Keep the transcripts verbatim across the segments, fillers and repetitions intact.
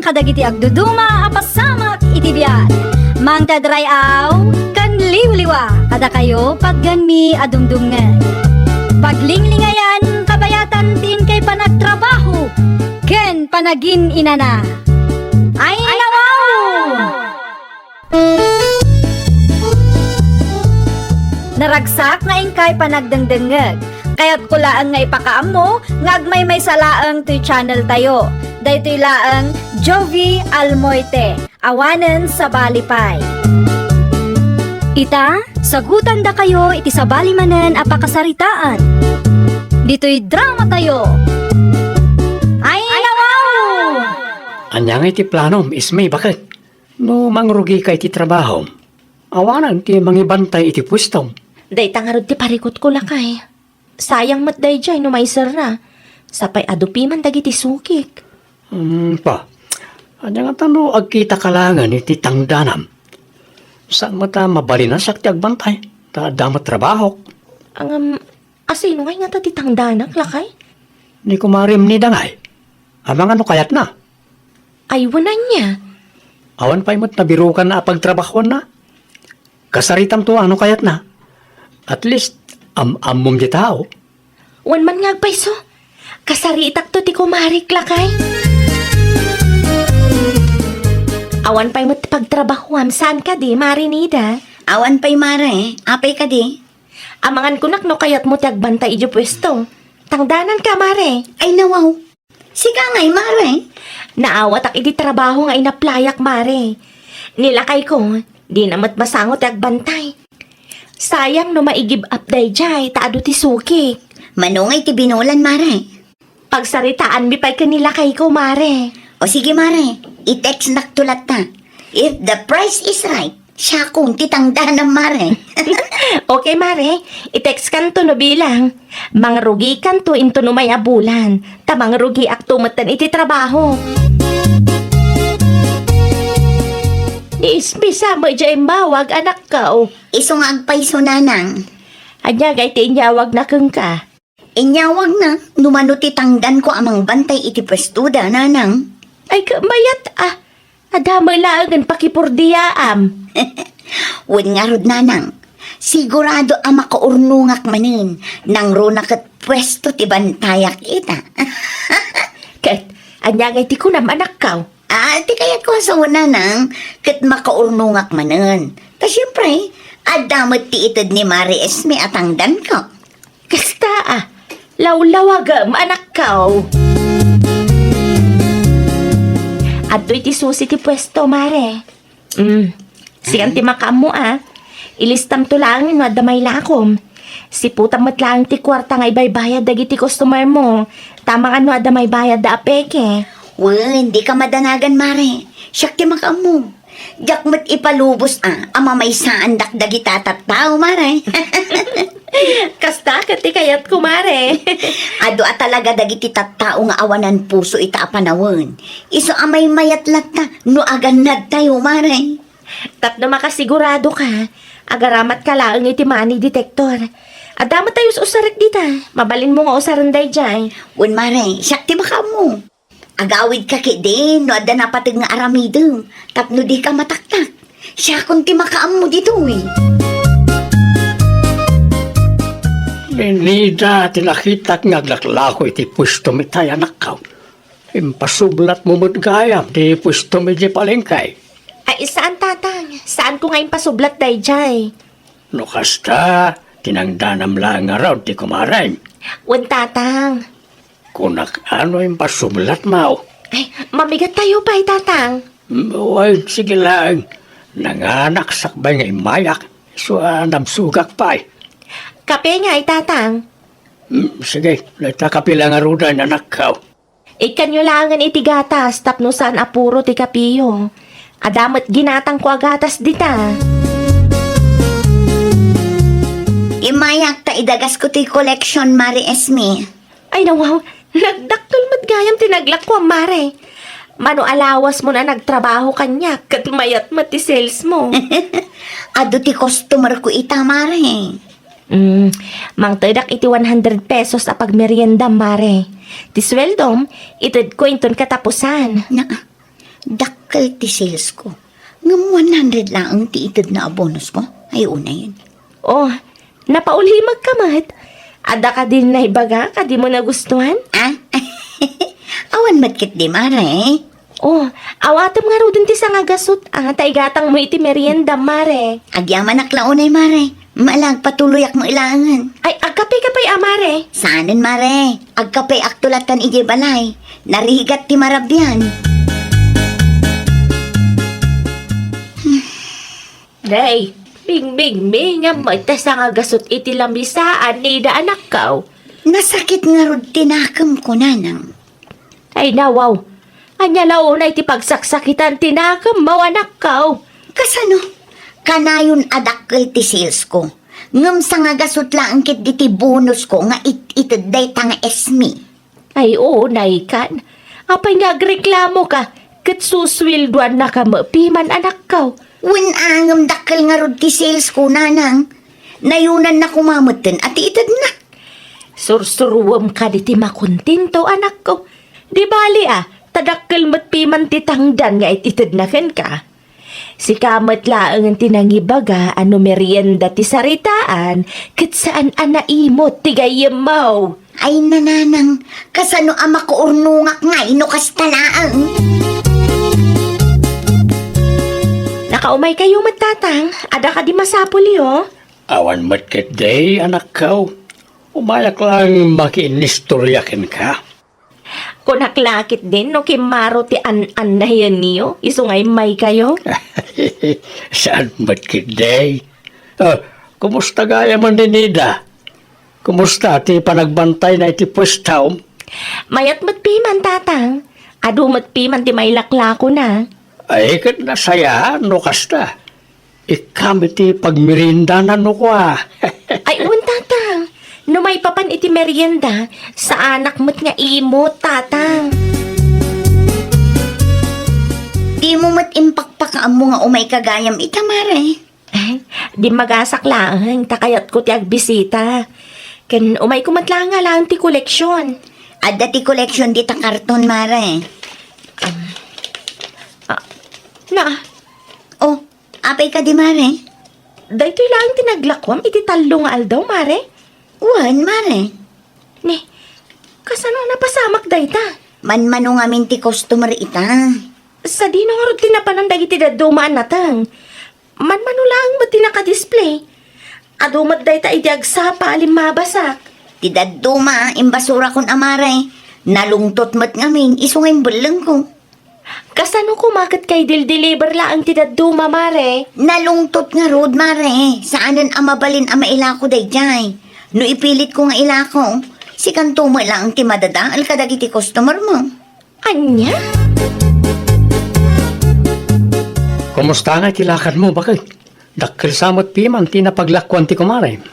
kadagiti agduduma a pasamak iti biag. Mangted ray-aw ken liwliwa kadakayo, patgenmi a dumdumngeg. Paglinglingayam, kabayatan ti inkay panagtrabaho ken panagin-inana. Ay, nawaw! Naragsak nga inkay panagdengdengngeg. Kayatko laeng nga ipakaammo nga agmaymaysa laeng toy channel tayo. Daytoy laeng Jovie Almoite, awanen sabali pay. Ita, sagutandakayo iti sabali manen a pakasaritaan. Ditoy drama tayo. Ay, nawaw! Ania nga iti planom, Esme, baket? No mangrugika iti trabahom, awanen ti mangibantay iti puestom. Dayta ngarud ti parikutko, lakay. Sayang met daydiay no maiserra. Sapay adu piman dagiti sukik. Hmm, pa. Ania ngata no agkitaka laengen iti tangdanam? Saan met a mabalin a siak ti agbantay, ta adda met trabahok. Ngem, asino ngay ngata ti tangdanak, lakay? Ni kumarem ni Dangay. Amangan no kayatna. Ay, wen ania? Awan pay met nabirukanna a pagtrabahuanna. Kasaritamto a no kayatna. At least, am-ammom ti tao. Wen man nga agpayso. Kasaritakto ti kumarek, lakay. Awan pay met ti pagtrabahuam, saan kadi, Mare Nida? Awan pay, Mare. Apay kadi? Amangan kunak no kayatmo ti agbantay idiay puesto. Tangdananka, Mare. Ay, nawaw. Sika ngay, Mare. Naawatak iti trabaho nga inaplayak, Mare. Ni lakayko, dina met masango ti agbantay. Sayang no mai-give up daydiay, ta adu ti sukik. Mano ngay ti binulan, Mare? Pagsaritaanmi pay ken ni lakayko, Mare. O sige, Mare. I-textnakto latta. If the price is right, siakon ti tangdanam, Mare. Okay, Mare. I-textkanto no bilang. Mangrugikanto inton umay a bulan. Ta mangrugiakto metten iti trabaho. Ni Esme sa met diay immawag, anakko. Isu nga agpayso, nanang. Ania ngay ti inyawagna kenka? Inyawagna no mano ti tangdanko a mangbantay iti puestoda, nanang. Ay, ket mayat a. Adda met laengen pakipurdiaam. Wen ngarud, nanang. Sigurado a makaurnongak manen, nangruna ket puesto ti bantayak ita. Ket, ania ngay ti kunam, anakko? Ah, ti kayatko a sao, nanang, ket makaurnongak manen. Ta siempre, adda met ti ited ni Mare Esme a tangdanko. Kasta a, lawlawagem, anakko. Adtoy ti susi ti puesto, Mare. Mm. Sikan ti makaammo a. Ilistamto laeng no adda mailakom. Siputam met laeng ti kuarta nga ibaybayad dagiti customer mo. Ta amangan no adda maibayadda a peke. Wen, dika madanagan, Mare. Siak ti makaammo. Diak met ipalubos a, a mamaysaandak dagita tattao, Mare. Kasta ket ti kayatko, Mare. Adu a talaga dagiti tattao nga awanan puso ita a panawen. Isu a maymayat latta no agannadtayo, Mare. Tapno makasigurado ka, agaramatka laeng iti money detector. Adda met tayo usarek dita. Mabalin mo nga usaren daydiay. Wen, Mare, siak ti makaammo. Agawidka ketdi no adda napateg nga aramidem tapno dika mataktak. Siakon ti makaammo ditoy. Ni Nida ti nakitak nga aglaklako iti puestom itay, anakko. Impasublatmo met gayam ti puestom idiay palengke. Ay, saan, tatang. Saanko nga impasublat daydiay. No kasta, tinangdanam laeng ngarud ti kumarem. Wen, tatang. Kunak a no impasublatmo. Ay, mamigattayo pay, tatang. Mm, wen, sige laeng. Nanganak sakbay nga immayak. Isu a namsugak pay. Kape ngay, tatang. Mm, sige, dayta kape la ngaruden, anakko. Ikkanyo laengen iti gatas tapno saan a puro ti kapeyo. Adda met ginatangko a gatas dita. Immayak ta idagasko ti collection, Mare Esme. Ay, nawaw, nagdakkel met gayam ti naglakuam, Mare. Mano a lawasmon a nagtrabaho kaniak ket mayat met ti sales mo. Adu ti customer ko ita, Mare. Mm, mangtedak iti one hundred pesos a pagmeriendam, Mare. Ti sueldom, itedko inton katapusan. Na, Dakkel ti sales ko. Ngem one hundred laeng ti itedna a bonus ko. Ay, unayen. Oh, napaulimegka met. Adda kadin naibaga a dimo nagustuan? Ah? Awan met ketdi, mare. Oh, awatem ngaruden ti sangagasut, ah, ta igatangmo iti merienda, mare. Agyamanak la unay, mare. Mala, agpatuloyak met laengen. Ay, agkapeka pay, a, mare? Saanen, mare. Agkapeakto lattan idiay balay. Narigat ti marabian. Day, bingmingmingam met ta sangagasut iti lamisaan, Nida, anakko. Nasakit ngarud ti nakemko, nanang. Ay, nawaw. Ania la unay ti pagsaksakitan ti nakemmo, anakko? Kasano? Kanayon a dakkel ti sales ko. Ngem sangagasut laeng ketdi ti bonus ko nga it-ited dayta nga esmi. Ay, unay kan. Apay nga agreklamoka ket susueldoannaka met piman, anakko? Wen a, ngem dakkel ngarud ti sales ko, nanang. Nayonanna koma metten a ti itedna. Sursuruem kadi ti makontento, anakko. Di bali a, ta dakkel met piman ti tangdan nga it-itedna kenka. Sika met laengen ti nangibaga a no merienda ti saritaan, ket saan a naimot ti gayyemmo. Ay, nanang, kasano a makuurnongak ngay no kasta laeng? Nakaumaykayo met, tatang. Adda kadi masapulyo? Awan met ketdi, anakko. Umayak laeng makiinnistoria kenka. Kunak la ketdin no kimmaro ti an-annayenyo, isu nga immaykayo? Saan met ketdi? Ah, kumusta gayam ni Nida? Kumusta ti panagbantayna iti puestom? Mayat met piman, tatang. Adu met piman ti mailakla kona. Ay, ket nasayaan no kasta. Ikkam iti pagmeriendana no kua. Ay, wen, tatang. No maipapan iti merienda, saanak met nga imot, tatang. Dimo met impakpakaammo nga umayka gayam ita, mare? Eh, dimmagasak laeng, ta kayatko ti agbisita. Ken umayko met la nga laeng ti koleksion. Adda ti koleksion dita karton, mare. Um, ah, na, Oh, apay kadi, mare? Daytoy laeng ti naglakuam iti tallo nga aldaw, mare? Wen, mare. Ni, kasano a napasamak dayta? Manmano ngamin ti customer ita. Sadino ngarud ti napanan dagiti dadduma a nateng? Manmano laeng met ti nakadisplay. Adu met dayta idi agsapa a limmabasak. Ti dadduma, imbasurakon a, mare. Nalungtot met ngamin, isu nga imbellengko. Kasano koma ket kaidil-deliver laeng ti dadduma, mare? Nalungtot ngarud, mare. Saanen a mabalin a mailako daydiay. No ipilitko nga ilako, sikanto met laeng ti madadael kadagiti customer mo. Ania? Kumusta ngay ti lakadmo, baket? Dakkel sa met piman ti napaglakuan ti kumarem.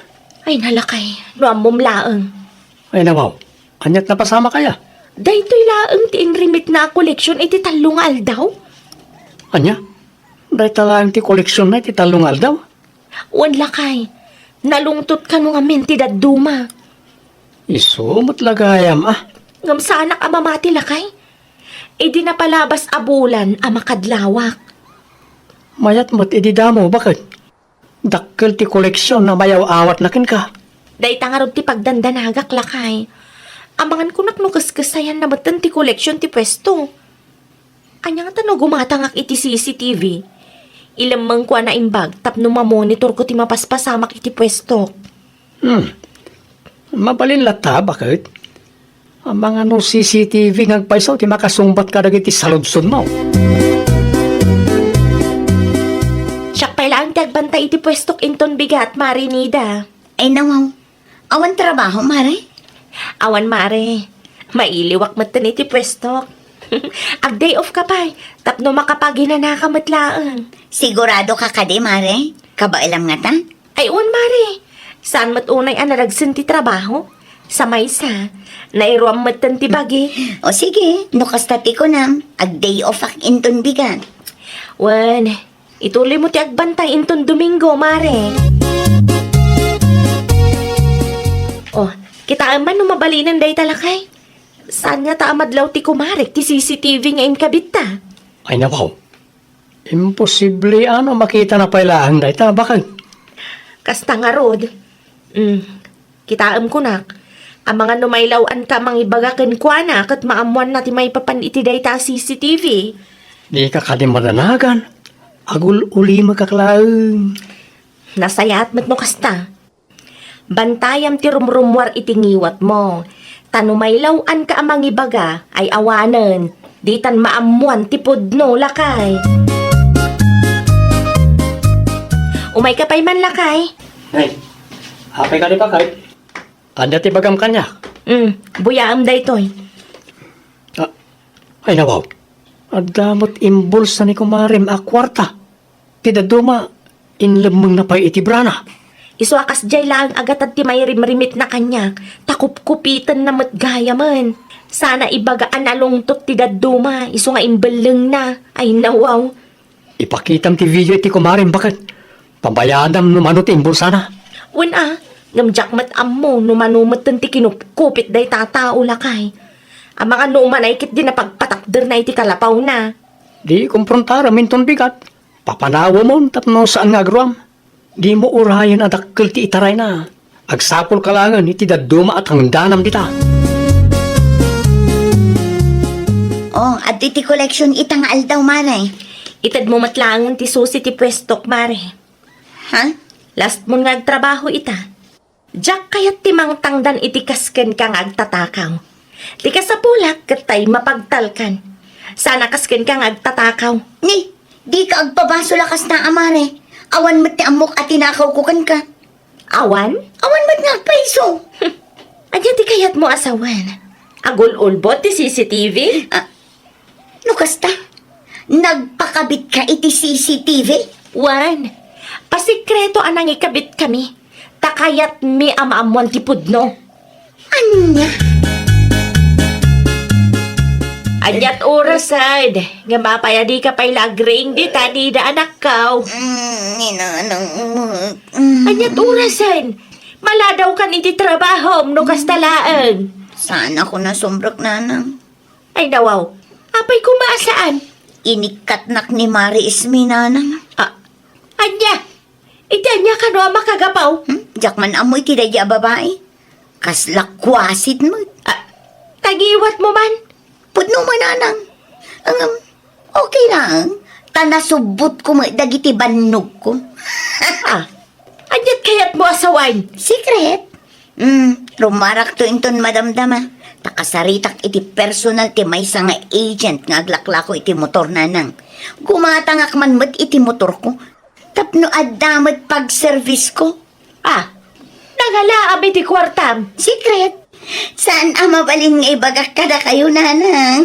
Ay, nalakay, no ammom laeng. Ay, nawaw. Aniat napasamak aya? Daytoy laeng ti inremitna a koleksion iti tallo nga aldaw. Ania? Dayta laeng ti koleksionna iti tallo nga aldaw? Wen, lakay. Nalungtot kano ngamin ti dadduma. Isu met la gayam, a. Ngem saanak a mamati, lakay. Idi napalabas a bulan a makadlawak. Mayat met idi damo, baket? Dakkel ti koleksion a mayaw-awatna kenka. Dayta ngarud ti pagdandanagak, lakay. Amangan kunak no keskesayanna metten ti koleksion ti puesto. Ania ngata no gumatangak iti C C T V? Ilemmengko a naimbag tapno mamonitorko ti mapaspasamak iti puestok. Hmm. Mabalin latta, baket? Amangan no C C T V nga agpayso ti makasungbat kadagiti saludsodmo. Siak pay laeng ti agbantay iti puestok inton bigat, Mare Nida. Ay, nawaw. Awan trabaho, Mare? Awan, Mare. Mailiwak metten iti puestok. Ag-day off ka pay, tapno makapaginanaka met laeng. Sigurado ka kadi, Mare? Kabaelam ngata? Ay, wen, Mare. Saan met unay a naragsen ti trabaho? Sa maysa, nairuam metten ti bagi. O sige, no kasta ti kunam, ag-day off ak inton bigat. Wen, ituloymo ti agbantay inton Domingo, Mare. Oh, kitaem man no mabalinen dayta, lakay. Saan ngata a madlaw ti kumarek ti C C T V nga inkabitta? Ay, napaw. Imposible a no makitana pay laeng dayta, baket. Kasta ngarud. Mm, kitaem kunak. Amangan no mailaw-anka a mangibaga kenkuana ket maammoanna ti maipapan iti dayta a C C T V. Dika kadi madanagan. Agul-ulimekak laeng. Nasayaat met no kasta. Bantayam ti rumrummuar iti ngiwatmo. Ta no mailaw-anka a mangibaga, ay awanen, ditan maammoan ti pudno, lakay. Umayka pay man, lakay. Ay, apay kadi, baket? Ania ti bagam kaniak? Mm, buyaem daytoy. Ah, ay, napaw. Adda met imbulsa ni kumarem a kuarta. Ti dadduma, inlemmengna pay iti brana. Isu a kasdiay laeng a gatad ti mairimrimitna kaniak, ta kupkupitenna met gayamen. Sana ibaga a nalungtot ti dadduma, isu nga imbellengna. Ay, napaw. Ipakitam ti video iti kumarem, baket. Pabayadam no mano ti imbulsana. Wen a, ngem diak met ammo no mano metten ti kinupkupit dayta a tao, lakay. Amangan no umanay ketdi napagpatakderna iti kalapawna. Di kumprontarem inton bigat. Papanawemon tapno saan nga agruam. Dimo urayen a dakkel ti itarayna. Agsapulka laengen iti dadduma a tangdanam dita. Oh, adda ti collection ita nga aldaw, mare. Itedmo met laengen ti susi ti puestok, mare. Ha? Lastmon nga agtrabaho ita. Diak kayat ti mangtangdan iti kas kenka nga agtatakaw. Ti kasapulak ket tay mapagtalkan. Sana kas kenka nga agtatakaw. Ni, dika agpabasol a kasta, a mare. Awan met ti ammok a tinakawko kenka. Awan? Awan met nga agpaiso. Ania ti kayatmo a sawen? Agul-ulbod ti C C T V? Ah, no kasta, nagpakabitka iti C C T V? Wen, pasikreto a nangikabitkami, ta kayatmi a maammoan ti pudno. Ania? Aniat orasen? Nga mapay a dika pay la agriing dita, Nida, anakko. Mm, ni nanang umek. Mm. Aniat orasen? Maladawkan iti trabahom no kasta laeng. Saanko nasumrek, nanang. Ay, napaw. Apay koma a saan? Inikkatnak ni Mari Ismi, nanang. Ah, ania? Iti ania kano a makagapu? Hmm? Diak man ammo iti daydi a babai. Kasla kwasit met. Ah, ta ngiwatmo man? Pudno met, nanang. Ngem, okay lang. Ta nasubbotko met dagiti bannogko. Ah, aniat kayatmo a sawen? Secret. Hmm, rumarakto inton madamdama. Ta kasaritak iti personal ti maysa nga agent nga aglaklako iti motor, nanang. Gumatangak man met iti motorko. Tapno adda met pagservisko. Ah, nangalaam iti kuartam. Secret. Saan a mabalin nga ibagak kadakayo, nanang.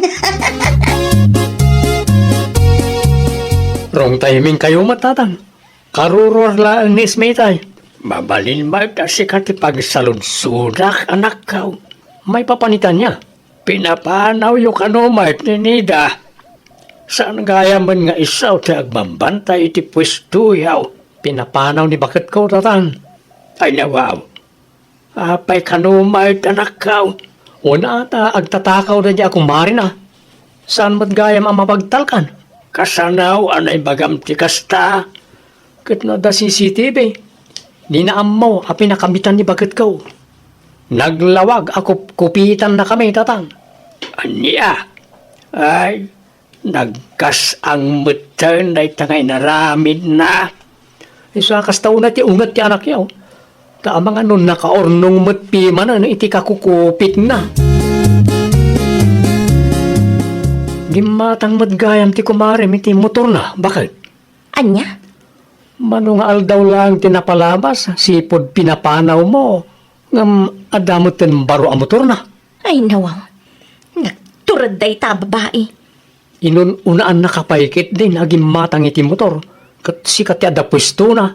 Wrong timing kayo met, tatang. Karuruar laeng ni Ismitay. Mabalin met a sika ti pagsaludsodak, anakko. Maipapan ita ania? Pinapanawyo kano met ni Nida. Saan gayamen nga isu ti agbambantay iti puestoyo. Pinapanaw ni baketko, tatang. Ay, napaw. Apay kano met, anakko? Wen a ta agtatakaw daydi a kumarina. Saan met gayam a mapagtalkan? Kasano a naibagam ti kasta? Ket no adda C C T V, dina ammo a pinakamitan ni baketko. Naglawag a kupkupitannakami, tatang. Ania? Ay, nagkas-ang metten dayta nga inaramidna. Isu a kasta unay ti unget ti anakyo. Ta amangan no nakaurnong met pimanen iti kakukupitna. Gimmatang met gayam ti kumarem iti motorna, baket? Ania? Mano nga aldaw laeng ti napalabas, sipud pinapanawmo, ngem adda metten baro a motorna. Ay, napaw. Nagtured dayta a babai. Inun-unaannaka pay ketdin a gimmatang iti motor, ket sika ti adda puestona.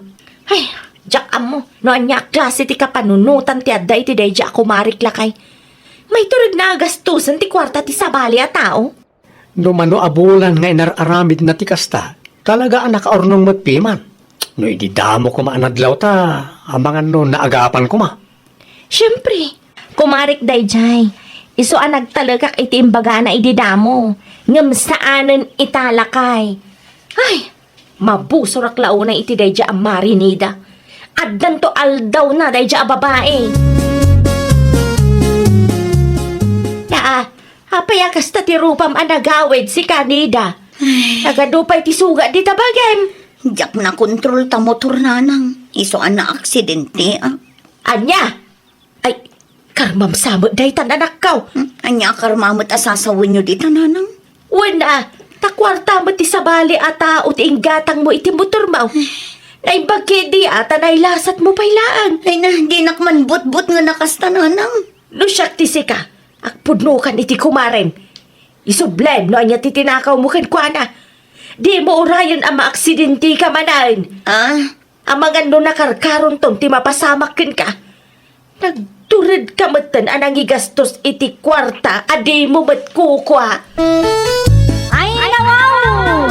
Ay, diak ammo no ania a klase ti kapanunotan ti adda iti daydi a kumarek, lakay. Maituredna a gastusen ti kuarta ti sabali a tao. No mano a bulan nga inar-aramidna ti kasta, talaga a nakaurnong met piman. No idi damo koma a nadlaw ta, amangan no naagapan koma. Siempre, kumarek daydiay. Isu a nagtalekak iti imbagana idi damo. Ngem saanen ita, lakay. Ay, mabusorak la unay iti daydiay a Mari Nida. Addanto aldawna daydiay a babai. Aa, apay a kasta ti rupam a nagawid, sika, Nida? Nagadu pay ti suga dita bagim. Diak nakontrol ta motor, nanang. Isu a naaksidente, ah. Ania? Ay, karmam sa met daytan, anakko. Hmm? Ania a karmamet a sasawenyo dita, nanang? Wen a, ta kuarta met ti sabali a tao ti inggatangmo iti motormo. Naimbag ketdi a ta nailasatmo pay laeng. Ay na, dinak man butbot nga nakasta, nanang. No siak ti sika, agpudnokan iti kumarem. Isublem no ania ti tinakawmo kenkuana. Dimo urayen a maaksidenteka manen. Ah? Amangan no nakarkaronton ti mapasamak kenka. Nagturedka metten a nangigastos iti kuarta a dimo met kukua. Ay, nawaw!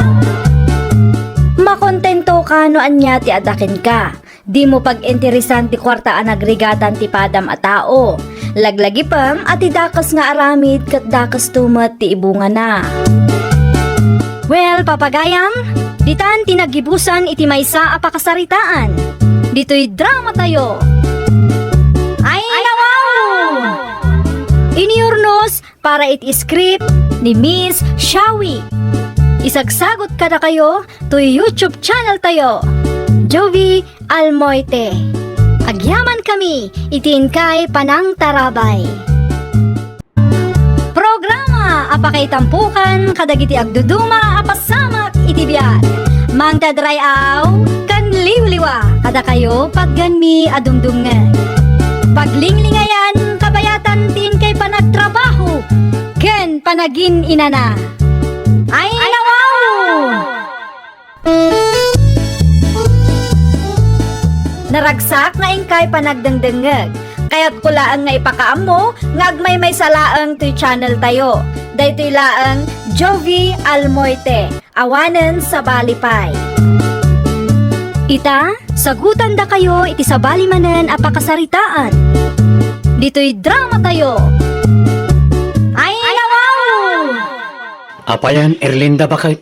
Makontentoka no ania ti adda kenka. Dimo pag-interesan ti kuarta a nagrigatan ti padam a tao. Laglagipem a ti dakes nga aramid ket dakesto met ti ibungana. Well, papagayam, ditan ti naggibusan iti maysa a pakasaritaan. Ditoy dramatayo. Ay, nawaw! Iniurnos para iti script ni Miss Shawi. Isagsagot kadakayo toy YouTube channel tayo, Jovie Almoite. Agyamankami iti inkay panangtarabay. Programa a pakaitampokan kadagiti agduduma a pasamak iti biag. Mangted ray-aw ken liwliwa kadakayo patgenmi a dumdumngeg. Paglinglingayan kabayatan ti inkay panagtrabaho ken panagin-inana. Ay, nawaw! Naragsak nga inkay panagdengdengngeg. Kayatko laeng nga ipakaammo nga agmaymaysa laeng toy channel tayo. Daytoy laeng Jovie Almoite, awanen sabali pay. Ita, sagutandakayo iti sabali manen a pakasaritaan. Ditoy dramatayo. Ay, nawaw! Apayan, Erlinda, baket?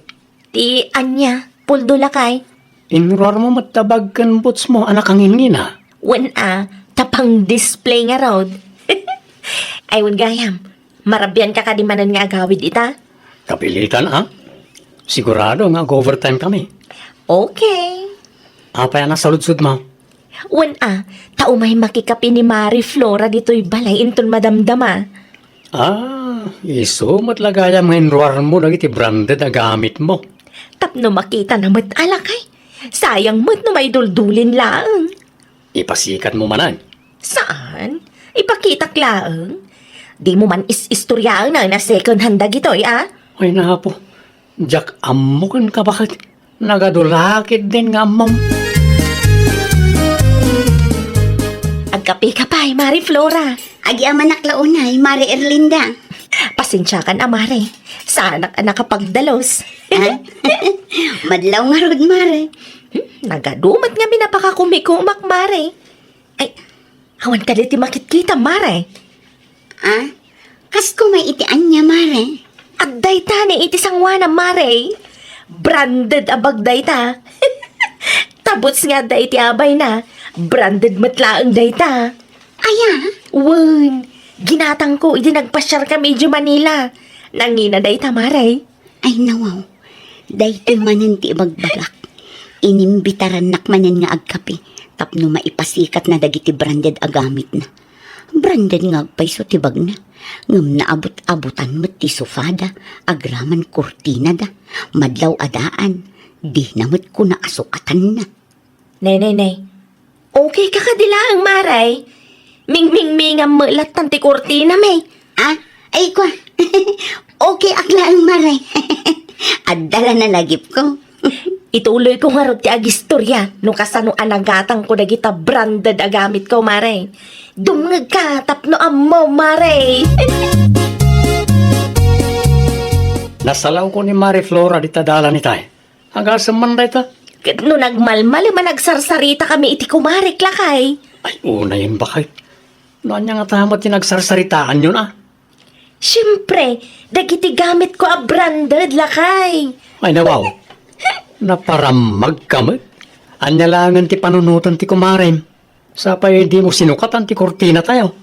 Ti ania, puldo lakay? Inruarmo met ta bag ken bootsmo a nakangingina. Wen a, ta pang-display ngarud. Ay, wen gayam, marabianka kadi manen nga agawid ita? Kapilitan, a? Sigurado nga ag-overtime kami. Okay. Apay a nasaludsodmo? Wen a, ta umay makikapi ni Mari Flora ditoy balay inton madamdama. Ah, isu met la gayam nga inruarmo dagiti branded a gamitmo. Tapno makitana met a lakay. Sayang met no maiduldulin laeng. Ipasikatmo manen. Saan? Ipakitak laeng. Dimo man is-istoriaen a second hand dagitoy, a? Ay, napo. Diak ammo kenka, baket. Nagadu la ketdin nga ammom. Agkapika pay, Mari Flora. Agyamanak la unay, Mari Erlinda. Pasensiakan a, Mari. Saanak a nakapagdalus. Ah? Madlaw ngarud, Mari. Hmm, nagadu met ngamin a pakakumikumak, Mari. Ay, awan kadi ti makitkita, Mari. Ah? Kas kumay iti ania, Mare? Adda itay iti sanguanam, Mare. Branded a bag dayta. Ta boots nga adda iti abayna, branded met laeng dayta. Aya? Wen, ginatangko idi nagpasiarkami idiay Manila. Nangina dayta, Mare. Ay, nawaw. Daytoy manen ti ibagbagak. Inimbitarannak manen nga agkape tapno maipasikatna dagiti branded a gamitna. Branded nga agpayso ti bagna, ngem naabut-abutan met ti sofada, agraman kurtinada, madlaw a daan, dina met kuna a sukatanna. Nay, nay, nay. Okay ka kadi laeng, Mare? Mingmingmingam met lattan ti kurtinam, eh. Ah? Ay, kwa. Okay ak laeng, Mare. Adda la nalagipko. Ituloyko ngarud ti agistorya no kasano a nagatangko dagita branded a gamitko, Mare. Dumngegka tapno ammom, Mare. Nasalawko ni Mare Flora dita dalan itay. Agasem man dayta. Ket no nagmalmalem a nagsarsaritakami iti kumarek, lakay. Ay, unayen, baket. No ania ngata met ti nagsarsaritaanyon, a? Siempre, dagiti gamitko a branded, lakay. Ay, nawaw. Naparammagka met. Ania laengen ti panunoten ti kumarem? Sapay dimo sinukatan ti kurtinatayo.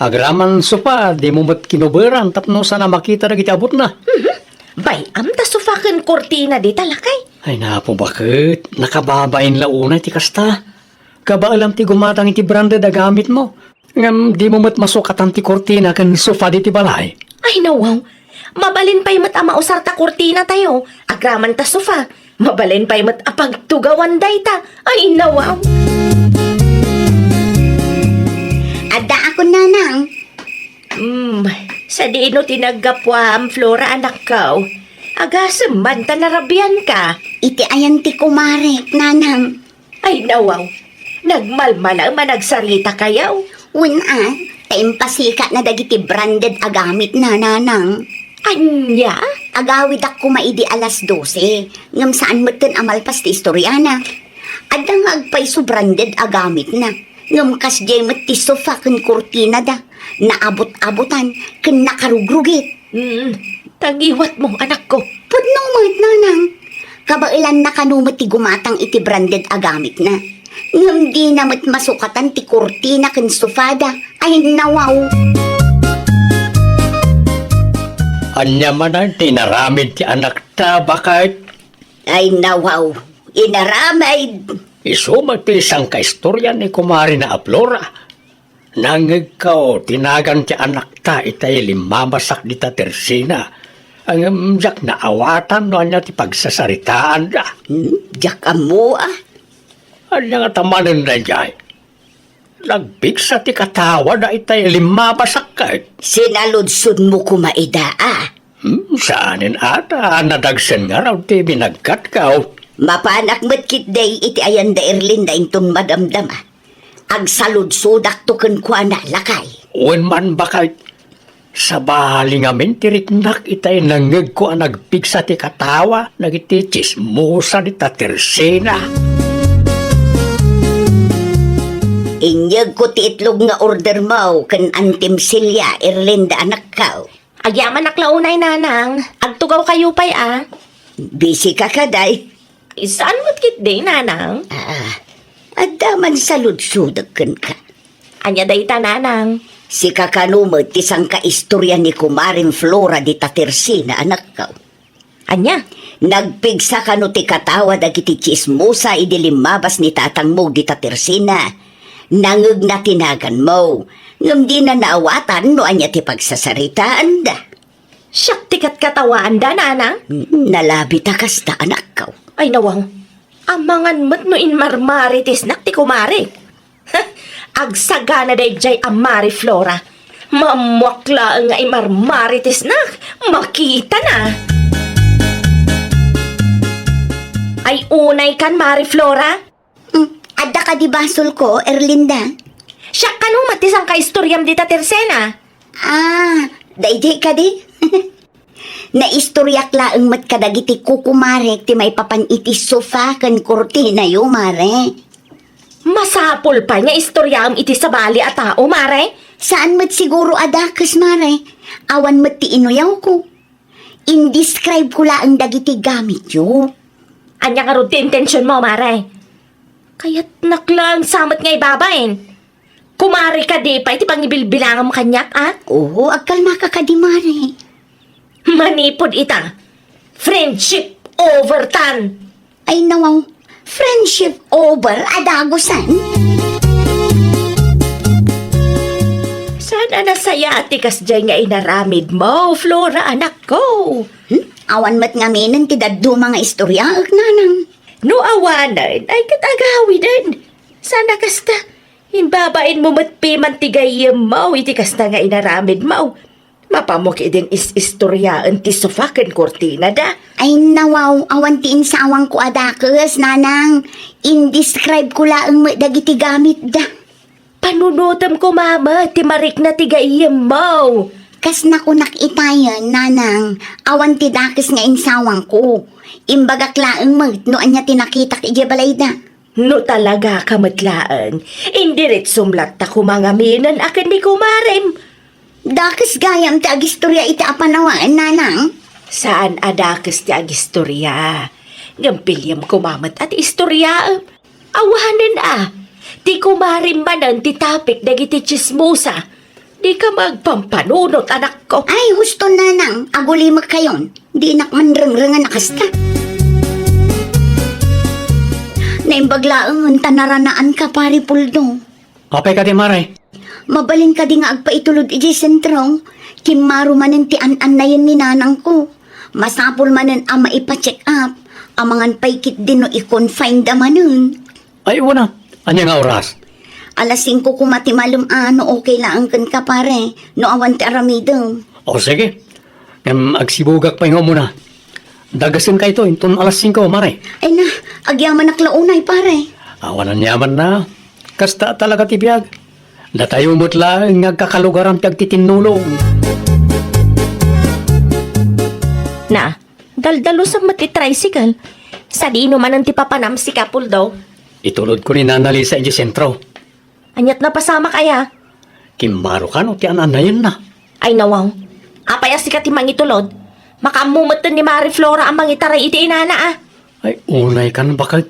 Agraman sofa, dimo met kinuberan tapno saan a makita dagiti abutna. Mhm. Bay-am ta sofa ken kurtina dita, lakay. Ay, napo, baket. Nakababain la unay ti kasta. Kabaelam ti gumatang iti branded a gamitmo. Ngem dimo met masukatan ti kurtina ken sofa diti balay. Ay, nawaw. Mabalin pay met a mausar ta kurtinatayo, agraman ta sofa. Mabalin pay met a pagtugawan dayta. Ay, nawaw. Addaakon, nanang. Hmm, sadino ti naggapuam, Flora, anakko? Agasem man ta narabianka. Iti ayan ti kumarek, nanang. Ay, nawaw. Nagmalmala a nagsaritakayo. Wen a, ta impasikatna dagiti branded a gamitna, nanang. Ania? Agawidak koma idi alas dose, ngem saan metten a malpas ti istoriana. Adda nga agpayso branded a gamitna, ngem kasdiay met ti sofa ken kurtinada, naabut-abutan ken nakarugrugit. Hmm, ta ngiwatmo, anakko. Pudno met, nanang. Kabaelanna kano met ti gumatang iti branded a gamitna. Ngem dina met masukatan ti kurtina ken sofada. Ay, nawaw. Ania manen ti inaramid ti anakta, baket? Ay, nawaw. Inaramid. Isu met ti sangkaistorian ni kumarina a Flora. Nangngegko ti nagan ti anakta itay limmabasak dita tersina. Ngem diak naawatan no ania ti pagsasaritaanda. Hmm, diak ammo, a. Ania ngata manen daydiay? Nagpigsa ti katawada itay limmabasak ket. Sinaludsodmo koma ida, a? Hmm, saanen a ta nadagsen ngarud ti binaggatko. Mapanak met ketdi iti ayanda Erlinda inton madamdama. Agsaludsodakto kenkuana, lakay. Wen man, baket. Sabali ngamin ti riknak itay nangngegko a nagpigsa ti katawa dagiti tsismosa dita tersina. Inyegko ti itlog nga ordermo ken antim Celia, Erlinda, anakko. Agyamanak la unay, nanang. Agtugawkayo pay, a. Busy ka kadi? Saan met ketdi, nanang. Ah, adda man saludsodek kenka. Ania dayta, nanang? Sika kano met ti sangkaistoria ni kumarem Flora dita tersina, anakko? Ania? Nagpigsa kano ti katawa dagiti tsismosa idi limmabas ni tatangmo dita tersina? Nangngegna ti naganmo, ngem dina naawatan no ania ti pagsasaritaanda. Siak ti katkatawaanda, nanang? Hmm, nalabita kasta, anakko. Ay, nawaw. Amangan met no inmarmaritisnak ti kumarek. Agsagana daydiay a Mari Flora. Maammoak laeng nga imarmaritisnak. Makitana. Ay, unay kan, Mari Flora. Hmm, adda kadi basolko, Erlinda? Siak kano met ti sangkaistoriam dita tersina. Ah, daydiay kadi? Naistoriak laeng met kadagiti kukumarek ti maipapan iti sofa ken kurtinayo, Mare. Masapul pay nga istoriaem iti sabali a tao, Mare. Saan met siguro a dakes, Mare. Awan met ti inuyawko. Indescribe ko laeng dagiti gamityo. Ania ngarud ti intensionmo, Mare? Kayatnak laeng sa met nga ibabain. Kumare kadi pay ti pangibilbilangam kaniak, a? Oo, agkalmaka kadi, Mare. Manipud ita, friendship over tan. Ay, nawaw. Friendship over a dagusen? Saan a nasayaat ti kasdiay nga inaramidmo, Flora, anakko? Hmm? Awan met ngaminen ti dadduma nga istoriaek, nanang. No awanen, ay ket agawiden. Saan a kasta, imbabainmo met piman ti gayyemmo iti kasta nga inaramidmo. Mapammok idin is-istoriaen ti sofa ken kurtinada. Ay, nawaw, awan ti insawangko a dakes, nanang. Indescribe ko laeng met dagiti gamitda. Panunotem koma met ti marikna ti gayyemmo. Kas nakunak itayen, nanang, awan ti dakes nga insawangko. Imbagak laeng met no ania ti nakitak idiay balayda. No talagaka met laeng, indiretsom latta koma ngaminen a ken ni kumarem. Dakes gayam ti agistorya iti a panawen, nanang? Saan a dakes ti agistorya. Ngem piliem koma met a ti istoryaem. Awanen a. Ti kumarem manen ti topic dagiti tsismosa. Dika agpampanunot, anakko. Ay, husto, nanang. Agulimekkayon. Dinak man rengrengen a kasta. Naimbag laengen ta naranaanka, Pare Puldo. Apay kadi, Mare? Mabalin kadi nga agpaitulod idiay sentro? Kimmaro manen ti an-annayen ni nanangko. Masapul manen a maipa-check up. Amangan pay ketdi no i-confine da manen. Ay, wen a. Ania nga oras? Alas singko koma ti malem a, no okay laeng kenka, pare, no awan ti aramidem. O, sige. Ngem agsibugak pay nga umuna. Dagasenkayto inton alas singko, mare. Ay na, agyamanak la unay, pare. Awan aniamanna. Kasta talaga ti biag. Datayo met laeng nga agkakalugaran ti agtitinnulong. Na, daldalusem met ti tricycle. Sadino manen ti papanam sika, Puldo? Itulodko ni Nana Lisa idiay sentro. Aniat napasamak aya? Kimmaro kano ti an-annayenna. Ay, nawaw. Apay a sika ti mangitulod? Makaammo metten ni Mari Flora a mangitaray iti inana, a. Ay, unay kan baket.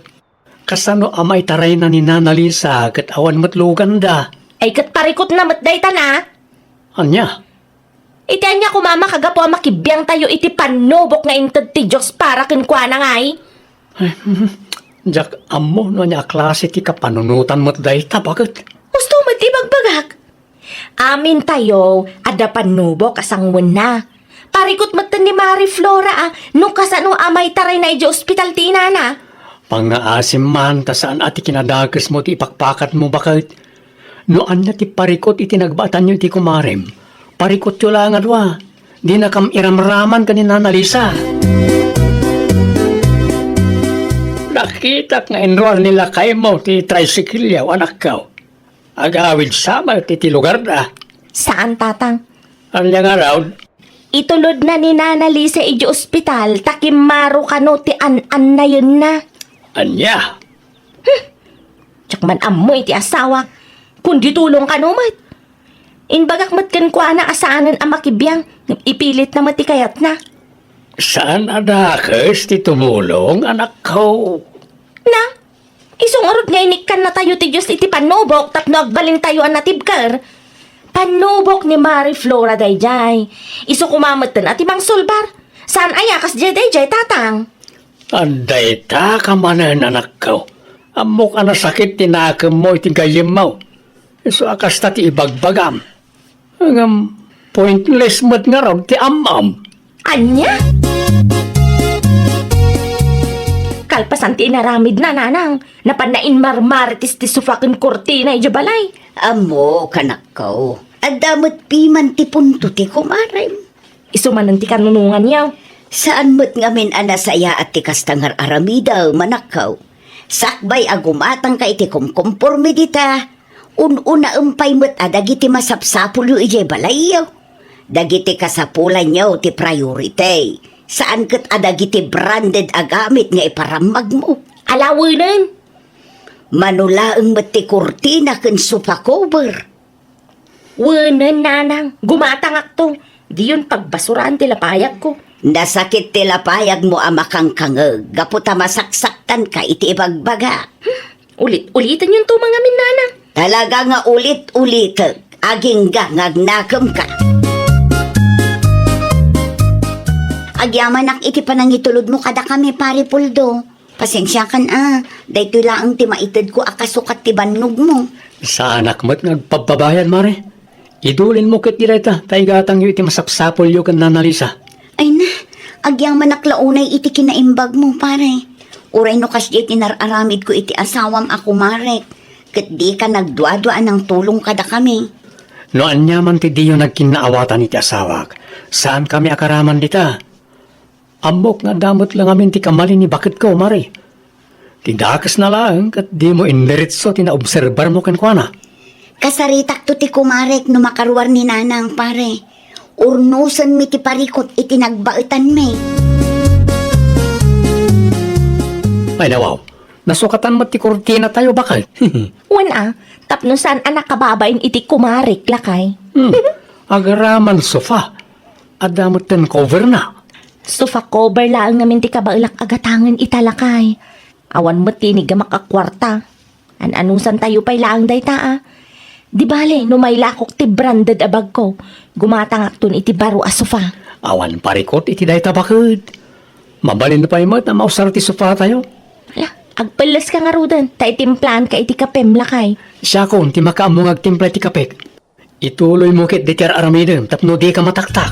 Kasano a maitarayna ni Nana Lisa ket awan met luganda? Ay, ket parikutna met dayta na. Ania? Iti ania koma a makagapu a makibiangtayo iti pannubok nga inted ti Dios para kenkuana ngay? Ay, diak ammo no ania a klase ti kapanunotan met dayta, baket. Husto met ti ibagbagak. Amintayo, adda pannubok a sangwenna. Parikut metten ni Mari Flora a no kasano a maitarayna idiay ospital ti inana. Pangngaasim man ta saan a ti kinadakesmo ti ipakpakatmo, baket. No ania ti parikut iti nagbaetanyo iti kumarem, parikutyo laeng a dua. Dinakam iramraman ken ni Nana Lisa. Nakitak nga inruar ni lakaymo ti tricycle-yo, anakko. Agawid sa met iti lugarda. Saan, Tatang? Ania ngarud? Itulodna ni Nana Lisa idiay ospital ta kimmaro kano ti an-annayenna. Ania? Hmm. Diak man ammo iti asawak. Kundi tulong kano met. Imbagak met kenkuana a saanen a makibiang, ngem ipilitna met ti kayatna. Saan a dakes ti tumulong, anakko? Na, isu ngarud nga inikkannatayo ti Dios iti pannubok tapno agbalintayo a natibker. Pannubok ni Mari Flora daydiay. Isu koma metten a ti mangsulbar. Saan aya kasdiay daydiay, Tatang? Adda ita ka manen, anakko. Ammok a nasakit ti nakemmo iti gayyemmo. Isu a kasta ti ibagbagam. Ngem, pointless met ngarud ti am-am. Ania? Kalpasan ti inaramidna, nanang, napanna inmarmarites ti sofa ken kurtina idiay balay. Ammok, anakko. Adda met piman ti punto ti kumarem. Isu manen ti kanunonganyo. Saan met ngamin a nasayaat ti kasta nga ar-aramidem, anakko. Sakbay a gumatangka iti kumkumporme dita, un-unaem pay met a dagiti masapsapulyo idiay balayyo. Dagiti kasapulanyo ti priority. Saan ket a dagiti branded a gamit nga iparammagmo. Alawenen. Mano laeng met ti kurtina ken sofa cover. Wenen, nanang, gumatangakto. Diyon pagbasuraan ti lapayagko. Nasakit ti lapayagmo a makangkangeg gapu ta masaksaktanka iti ibagbaga. Hmm, ulit-ulitenyon to mangamin, nanang. Talaga nga ulit-ulitek, agingga nga agnakemka. Agyamanak iti panangitulodmo kadakami, Pare Puldo. Pasensiakan a, daytoy laeng ti maitedko a kasukat ti bannogmo. Saanak met nga agpabbabayad, Mare. Idulinmo ketdi dayta, ta igatangyo iti masapsapulyo ken Nana Lisa. Ay na, agyamanak la unay iti kinaimbagmo, pare. Uray no kasdiay ti nar-aramidko iti asawam a kumarek, ket dika nagduadua a nangtulong kadakami. No aniaman ti diyo nagkinnaawatan iti asawak, saankami a karaman dita. Ammok nga adda met la ngamin ti kamali ni baketko, Mare. Ti dakesna laeng ket dimo indiretso ti naobserbarmo kenkuana. Kasaritakto ti kumarek no makaruar ni Nanang, pare. Urnosenmi ti parikut iti nagbaetanmi. Ay, nawaw. Nasukatan met ti kurtinatayo, baket. Wen a, tapno saan a nakababain iti kumarek, lakay. Hmm. Agraman sofa. Adda metten cover na. Sofa cover laeng ngamin ti kabaelak a gatangen ita, lakay. Awan met ti iniggamak a kuarta. An-anusantayo pay laeng dayta, a. Di bale, no mailakok ti branded a bagko, gumatangakton iti baro a sofa. Awan parikot iti dayta baket. Mabalin pay met a mausar ti sofatayo. Ala, agpelles ka ngaruden, ta itimplaan ka iti kapem, lakay. Siakon ti makaammo nga agtimpla iti kapek. Ituloymo ket dayta ar-aramidem tapno dika mataktak.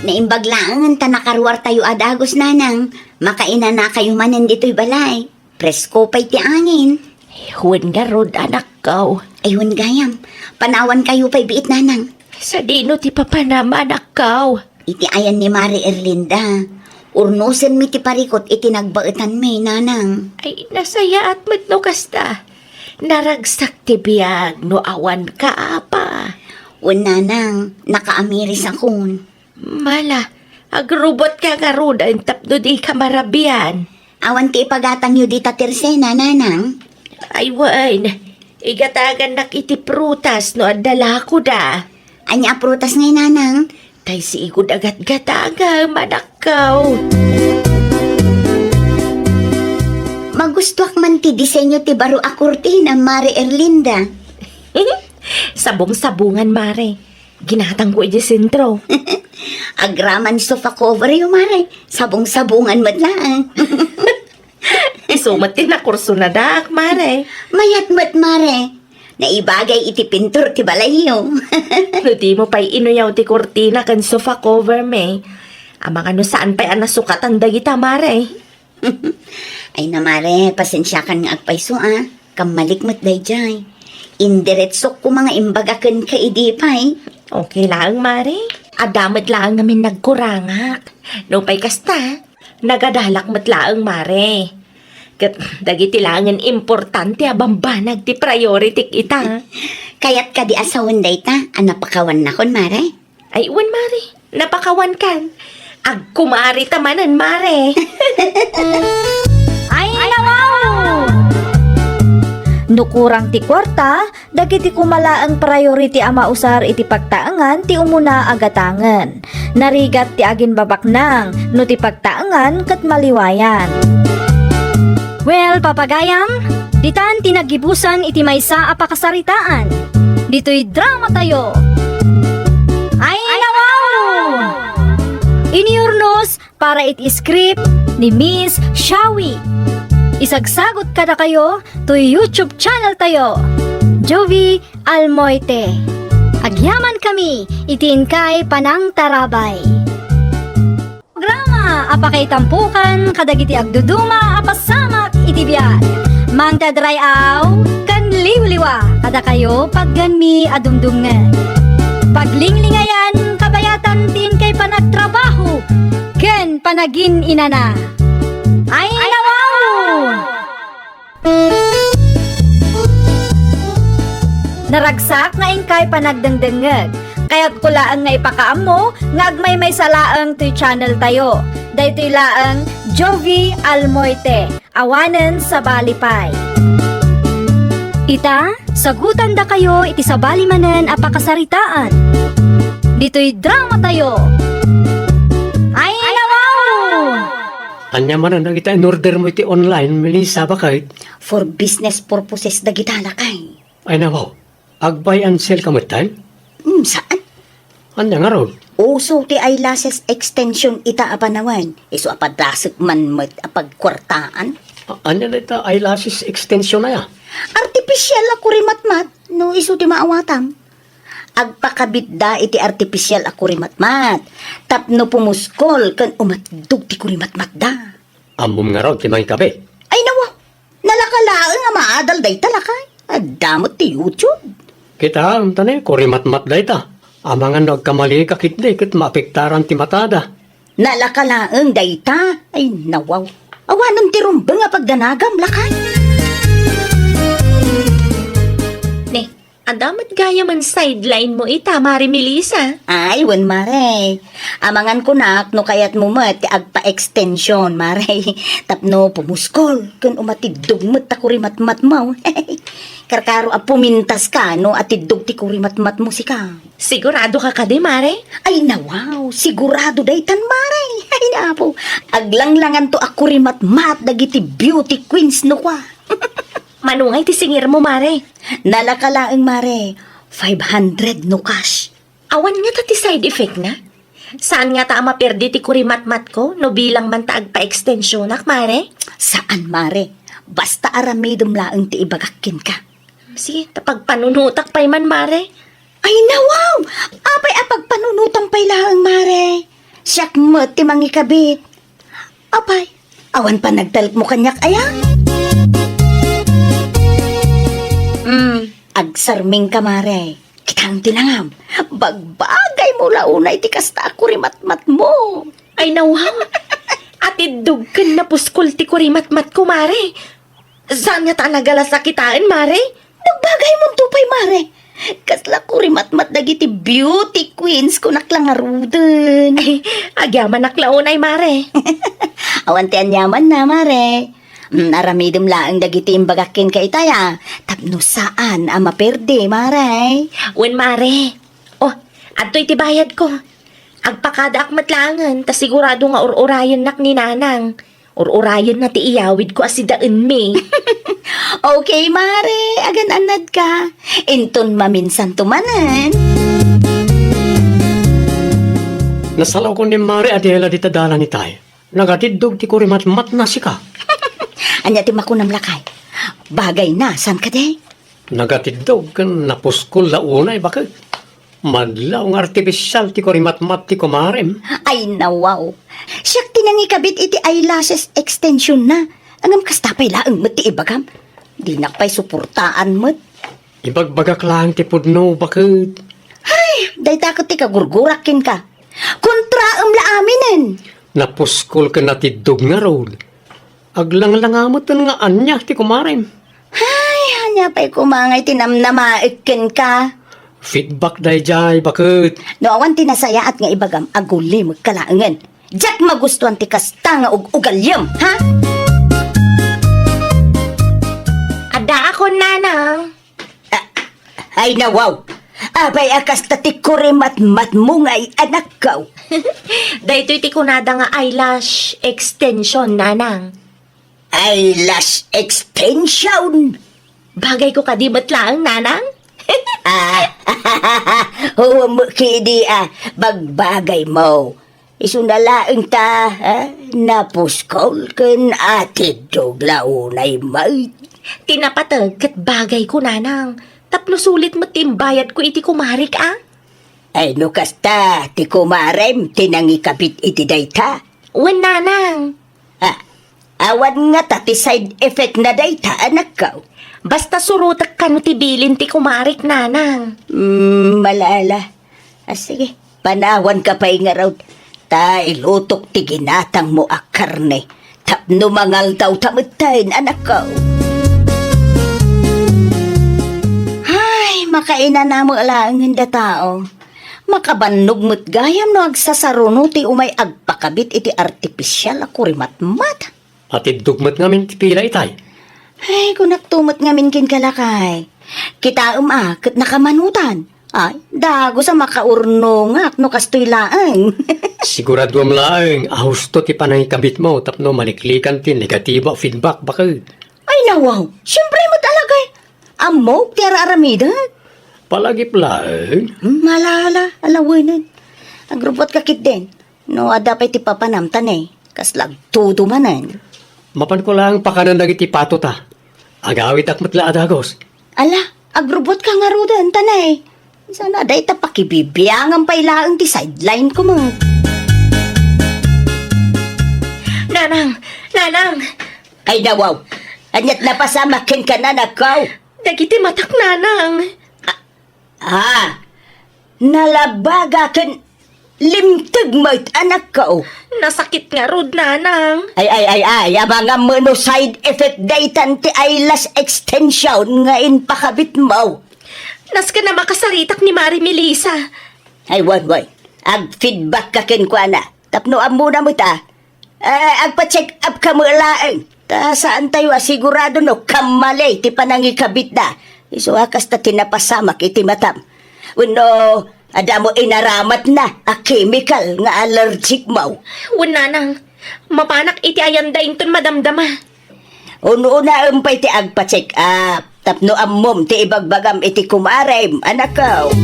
Naimbag laengen ta nakaruartayo a dagus, nanang. Makainanakayo manen ditoy balay. Presko pay ti angin. Wen ngarud, anakko. Ay, wen gayam. Panawankayo pay biit, nanang. Sadino ti papanam, anakko? Iti ayan ni Mari Erlinda. Urnosenmi ti parikot iti nagbaetanmi, nanang. Ay, nasayaat met no kasta. Naragsak ti biag no awan ka, apa. Wen, nanang, nakaamirisakon. Mala, agrubotka ngaruden tapno dika marabian. Awan ti ipagatangyo dita tersena, nanang? Ay, wen. Igatagannak iti prutas no adda lakoda. Ania a prutas ngay, nanang? Tay sigud a gatgatagem, anakko. Magustuak man ti disenyo ti baro a kurtina, Mari Erlinda. Sabong-sabongan, Mare. Ginatangko iti sentro. Agraman sofa cover yo, Mare. Sabong-sabongan met laeng. Isu met ti nakursonadak, Mare. Mayat met, Mare. Naibagay iti pintur ti balayyo. No dimo pay inuyaw ti kurtina ken sofa cover, me. Amangan no saan pay a nasukatan dagita, Mare. Ay na, Mare, pasensiakan nga agpayso, a. Kammalik met daydiay. Indiretsok koma nga imbaga kenka idi pay. Okay laeng, Mare. Adda met laeng ngamin nagkurangak. Nupay kasta, nagadalak met laeng, Mare. Ket dagiti laengen importante a bambanag ti priority ita. Kayat kadi a sawen dayta a napakawannakon, Mare? Ay, wen, Mare. Napakawankan. Agkumarita manen, Mare. Ay, nawaw! No kurang ti kuarta, dagiti koma laeng priority a mausar iti pagtaengan ti umuna a gatangen. Narigat ti aginbabaknang no ti pagtaengan ket maliwayan. Well, papagayam, ditan ti naggibusan iti maysa a pakasaritaan. Ditoy dramatayo. Ay, nawaw! Iniurnos para iti script ni Miss Shawi. Isagsagot kadakayo toy YouTube channel tayo, Jovie Almoite. Agyaman kami iti inkay panangtarabay. Programa a pakaitampokan kadagiti agduduma a pasamak iti biag. Mangted ray-aw ken liwliwa kadakayo paggenmi a dumdumngeg. Paglinglingayan kabayatan ti inkay panagtrabaho ken panagin-inana. Ay, nawaw! Naragsak nga inkay panagdengdengngeg. Kayatko laeng nga ipakaammo nga agmaymaysa laeng toy channel tayo. Daytoy laeng Jovie Almoite, awanen sabali pay. Ita, sagutandakayo iti sabali manen a pakasaritaan. Ditoy dramatayo. Ay, nawaw! Ania manen dagita in-order mo iti online, Melissa, baket? For business purposes dagita, lakay. Ay, nawaw. Ag-buy and sell ka met, tay? Hmm, saan? Ania ngarud? Uso ti eyelashes extension ita a panawen. Isu a padasek man met a pagkuartaan. A-, ania dayta eyelashes extension aya? Artificial a kurimatmat, no isu ti maawatam. Agpakabitda iti artificial a kurimatmat tapno pumuskol ken umatdog ti kurimatmatda. Ammom ngarud ti mangikabi? Ay, nawa. Nalaka laeng a maadal dayta, lakay. Adda met ti YouTube. Kitaem ta ne, kurimatmat dayta. Amangan no agkamali ka ketdi ket maapektaran ti matada. Nalaka laeng dayta. Ay, nawaw. Awanen ti rumbeng a pagdanagam, lakay. Ne, Damat gayam sideline mo ita, Mare Melissa. Ay, wen, Mare. Amangan kunak no kayatmo met ti agpa-extension, Mare. Tapno pumuskol, ken umatiddog met ta kurimatmatmo. Karkaro a pumintas ka no atiddog ti kurimatmatmo sika. Sigurado ka kadi, Mare? Ay, nawaw, sigurado daytan, Mare. Ay, apo, aglanglanganto a kurimatmat dagiti beauty queens no kua. Mano ngay ti singirmo, Mare? Nalaka laeng, Mare. Five hundred no cash. Awan ngata ti side effect na? Saan ngata a maperdi ti kurimatmatko no bilang man ta agpa-extensionak, Mare? Saan, Mare. Basta aramidem laeng ti ibagak kenka. Sige, ta pagpanunotak pay man, Mare. Ay, nawaw! Apay a pagpanunotam pay laeng, Mare? Siak met ti mangikabit. Apay, awan pa nagtalekmo kaniak, aya? Hmm, agsarming ka, Mare. Kitaem ti langam. Bagbagaymo la unay ti kasta a kurimatmatmo. Ay, nawaw. Atiddog ken napuskol ti kurimatmatko, Mare. Saan ngata a nagalas a kitaen, Mare? Nagbagaymonto pay, Mare. Kasla kurimatmat dagiti beauty queens, kunak la ngaruden. Ay, agyamanak la unay, Mare. Awan ti aniamanna, Mare. Mm, aramidem laeng dagiti imbagak kenka itay a, tapno saan a maperdi, Mare. Wen, Mare. Oh, adtoy ti bayadko. Agpakadaak met laengen, ta sigurado nga ur-urayennak ni Nanang. Ur-urayenna ti iyawidko a sidaenmi. Okay, Mare, agan-annadka. Inton maminsanto manen. Nasalawko ni Mare Adela dita dalan itay. Nagatiddog ti kurimatmatna sika. Ania ti makunam, lakay? Bagayna, saan kadi? Nagatiddog ken napuskol la unay, baket. Madlaw nga artifisial ti kurimatmat ti kumarem. Ay, nawaw. Siak ti nangikabit iti eyelashes extension na. Ngem kasta pay laeng met ti ibagam. Dinak pay suportaan met. Ibagbagak laeng ti pudno, baket. Ay, dayta ket ti kagurgurak kenka. Kontraem la aminen. Napuskol ken natiddog ngarud. Aglanglanga met nga ania ti kumarem. Ay, ania pay koma ngay ti namnamaek kenka? Feedback daydiay, baket. No awan ti nasayaat nga ibagam, agulimekka laengen. Diak magustuan ti kasta nga ug-ugaliam, ha? Addaakon, Nanang. Ah, ay, nawaw. Apay a kasta ti kurimatmatmo ngay, anakko? Daytoy ti kunada nga eyelash extension, Nanang. Eyelash extension? Bagayko kadi met laeng, Nanang? Ah, huwam kidi a bagbagaymo. Isuna laeng ta, ah, napuskol ken atiddog la unay met. Ti napateg ket bagayko, Nanang. Tapno sulit met ti imbayadko iti kumarik, a? Ay, no kasta, ti kumarem ti nangikabit iti dayta. Wen, Nanang. Ah, awan ngata ti side effect na dayta, anakko? Basta surotek kano ti bilin ti kumarik, Nanang. Mm, malala. Ah, sige, panawanka pay ngarud. Ta ilutok ti ginatangmo a karne. Tapno mangaldaw ta metten, anakko. Ay, makainanamo laengen da tao. Makabannog met gayam no agsasaruno ti umay agpakabit iti artificial a kurimatmat. Atiddog met ngamin ti pila itay. Ay, kunakto met ngamin kenka, lakay. Kitaem a ket nakamanutan. Ay, dagus a makaurnongak no kastoy laeng. Siguraduam laeng a husto ti panangikabitmo tapno maliklikan ti negatibo a feedback, baket. Ay, nawaw. Siempre met, alagay. Ammok ti ar-aramidek. Palagip laeng. Hmm, ala, ala, alawenen. Agrubbuatka ketdin. No adda pay ti papanam, ta ne, kasla agtudo manen. Mapanko laeng pakanen dagiti pato ta. Agawidak met la a dagus. Ala, agrubbuatka ngaruden, ta ne. Saan a dayta pakibibiangan pay laeng ti sideline ko met. Nanang! Nanang! Ay, nawaw! Ania't napasamak kenka, anakko? Dagiti matak, Nanang. Ah, nalabaga ken limteg met, anakko. Nasakit ngarud, Nanang. Ay, ay, ay, ay, amangan met no side effect daytan ti eyelash extension nga impakabitmo. Nasken a makasaritak ni Mari Melissa. Ay, wen, wen. Ag-feedback ka kenkuana. Tapno ammona met a, eh, agpa-check up ka met laeng. Ta saan tayo a sigurado no kammali ti panangikabitna. Isu a kasta ti napasamak iti matam. Wenno, adda met inaramatna a chemical nga allergic mo. Wen, nanang, mapanak iti ayanda inton madamdama. Ununaem pay ti agpa-check up tapno ammom ti ibagbagam iti kumarem, anakko.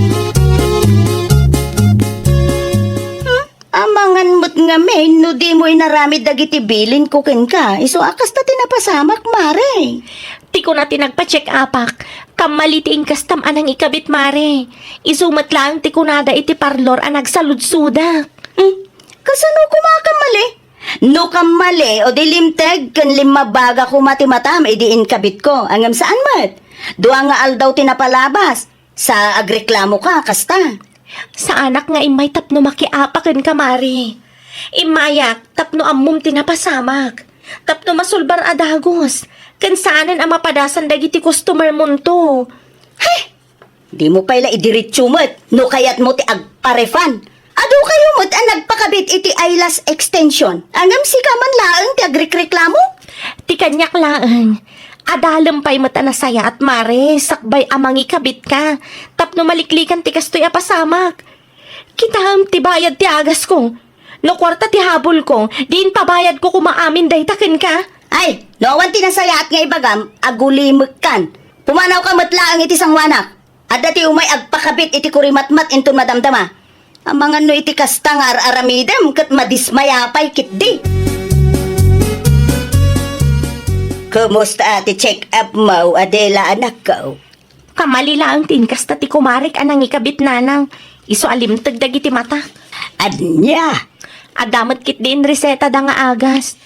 Hmm? Amangan met ngamin no dimo inaramid dagiti bilinko kenka. Isu a kasta ti napasamak, Mare. Ti kuna ti nagpa-check upak, kammali ti inkastam a nangikabit, Mare. Isu met laeng ti kunada iti parlor a nagsaludsodak. Hmm? Kasano koma a kammali? No kammali, o di limteg ken limmabaga koma ti matam idi inkabitko. Ngem saan met. Dua nga aldaw ti napalabas. Sa agreklamoka, kasta. Saanak nga immay tapno makiapa kenka, Mare. Immayak tapno ammom ti napasamak. Tapno masulbar a dagus. Ken saanen a mapadasan dagiti customer monto. Hay! Dimo pay la idiretso met no kayatmo ti agpa-refund. Adu kayo met a nagpakabit iti eyelash extension. Ngem sika man laeng ti agrekreklamo? Ti kaniak laeng. Adalem pay met a nasayaat, Mare, sakbay a mangikabitka. Tapno maliklikan ti kastoy a pasamak. Kitaem ti bayad ti agasko. No kuarta ti habulko, diin pabayadko koma amin dayta kenka. Ay, no awan ti nasayaat nga ibagam, agulimekkan. Pumanawka met laeng iti sangoanak. Adda ti umay agpakabit iti kurimatmat inton madamdama. Amangan no iti kasta nga ar-aramidem ket madismaya pay ketdi. Kumusta ti check-up mo, Adela, anakko? Kammali laeng ti inkasta ti kumarek a nangikabit, nanang. Isu a limteg dagiti matak. Ania? Adda met ketdi inresetada nga agas.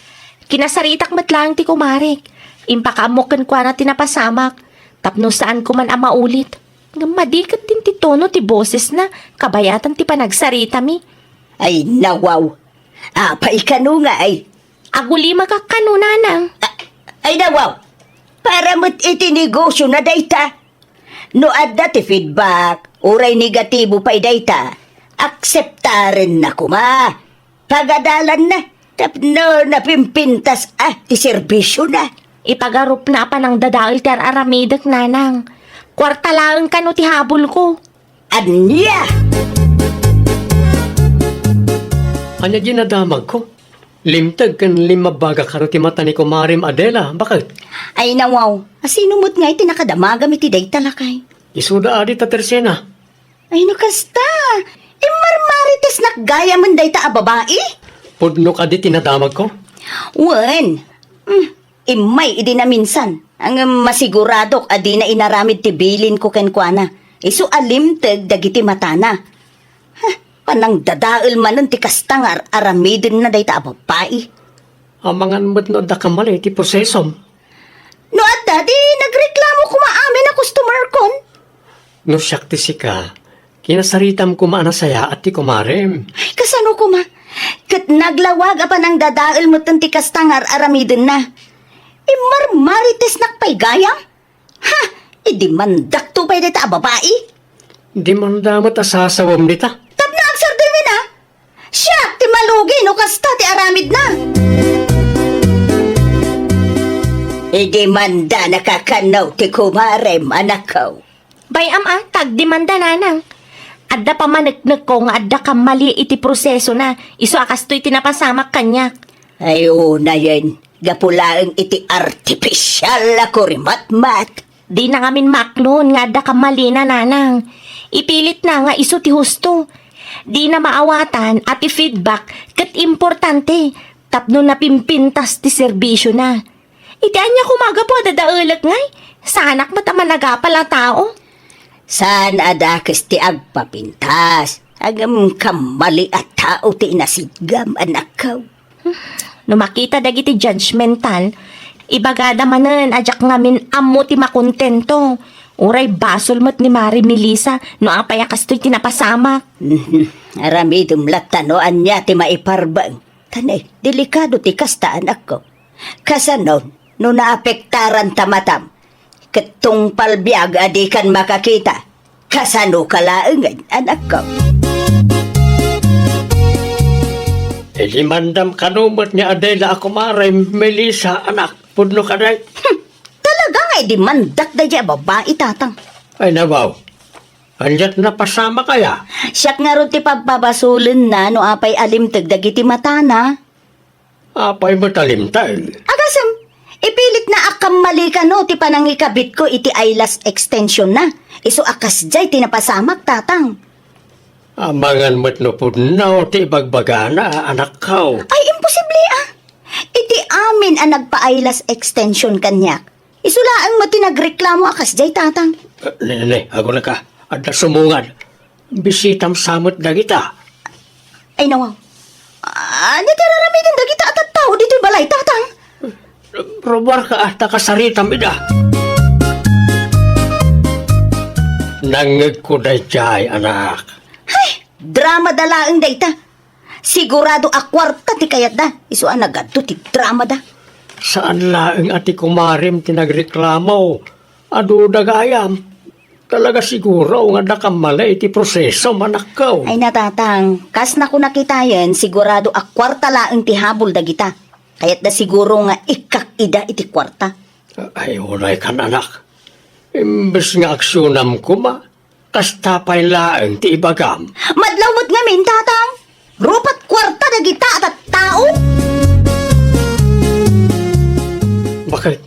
Kinasaritak met laeng ti kumarek. Impakaammok kenkuana ti napasamak. Tapno saanko man a maulit. Ngem madi ketdin ti tono ti bosesna, kabayatan ti panagsaritami. Ay, nawaw. Apay kano ngay? Agulimaka kano, nanang. A-, ay, nawaw. Para met iti negosiona dayta. No adda ti feedback, uray negatibo pay dayta, akseptarenna koma. Pagadalanna, tapno napimpintas a ti serbisiona. Ipagarupna a panangdadael ti ar-aramidek, nanang. Kuarta laeng kano ti habulko. Ania? Ania diay nadamagko? Limteg ken limmabaga kano ti mata ni kumarem Adela, baket? Ay, nawaw. Asino met ngay ti nakadamagam iti dayta, lakay? Isuda adi ta Tersena. Ay, no kasta, immarmaritesnak gayamen dayta a babai? Pudno kadi ti nadamagko? Wen, mm, immay idi naminsan. Ngem masiguradok a dina inaramid ti bilinko kenkuana. Isu a limteg dagiti matana. Ha, panangdadael manen ti kasta nga ar-aramidenna dayta a babai. Amangan met no adda kammali ti prosesom. No adda, di nagreklamo koma amin a customerkon. No siak ti sika, kinasaritam koma a nasayaat ti kumarem. Ay, kasano koma? Ket naglawag a panangdadael metten ti kasta nga ar-aramidenna. Immarmaritesnak pay gayam? Ha! Idemandakto pay dayta a babai? Demanda met a sasawem dita. Tapno agsardengin a? Siak ti malugi no kasta ti aramidna. Idemandanaka kano ti kumarem, anakko. Bay-am a, ta agdemanda, nanang. Adda pammaneknekko nga adda kammali iti prosesona, isu a kastoy ti napasamak kaniak. Ay, unayen, gapu laeng iti artificial a kurimatmat. Dina ngamin maklon nga adda kammalina, nanang. Ipilitna nga isu ti husto. Dina maawatan a ti feedback ket importante tapno napimpintas ti serbisiona. Iti ania koma gapu a dadaelek ngay? Saanak met a managapal a tao. Saan a dakes ti agpapintas. Ngem kammali a tao ti inasidgam, anakko. No makita dagiti judgmental, ibagada manen a diak ngamin ammo ti makontento. Uray basol met ni Mari Melissa no apay a kastoy ti napasamak. Aramidem latta no ania ti maiparbeng. Ta ne, delikado ti kasta, anakko. Kasano no naapektaran ta matam? Ket tungpal biag a dikan makakita. Kasanoka laengen, anakko? Idimandam kano met ni Adela a kumarem, Melissa, anak. Pudno kadi? Hmm, talaga nga idimandak daydiay a babai, Tatang. Ay, nabaw. Ania't napasamak aya? Siak ngarud ti pabpabasolenna no apay a limteg dagiti matana. Apay met a limteg? Agasem, ipilitna a kammali kano ti panangikabitko iti eyelash extensionna. Isu a kasdiay ti napasamak, Tatang. Amangan met no pudno ti ibagbagana, anakko. Ay, imposible, ah. Iti amin a nagpa-eyelash extension kaniak, isu laeng met ti nagreklamo a kasdiay, Tatang. Eh, ne, ne, ne, aguraka. Adda sumungad. Bisitam sa met dagita. Ay, nawaw. Ania ti ar-aramiden dagita a tattao ditoy balay, Tatang? Ruarka a ta kasaritam ida. Nangngegko daydiay, anak. Hay, dramada laeng dayta. Sigurado a kuarta ti kayatda, isu a nagadto ti dramada. Saan laeng a ti kumarem ti nagreklamo. Aduda gayam. Talaga siguro nga adda kammali iti proseso, anakko. Ay, Tatang, kas nakunakitayen, sigurado a kuarta laeng ti habol dagita. Kayatda siguro nga ikkak ida iti kuarta. Ay, unay kan, anak. Imbes nga aksionam koma, kasta pay laeng ti ibagam. Madlaw met ngamin, Tatang. Rupat kuarta dagita a tattao. Bakit?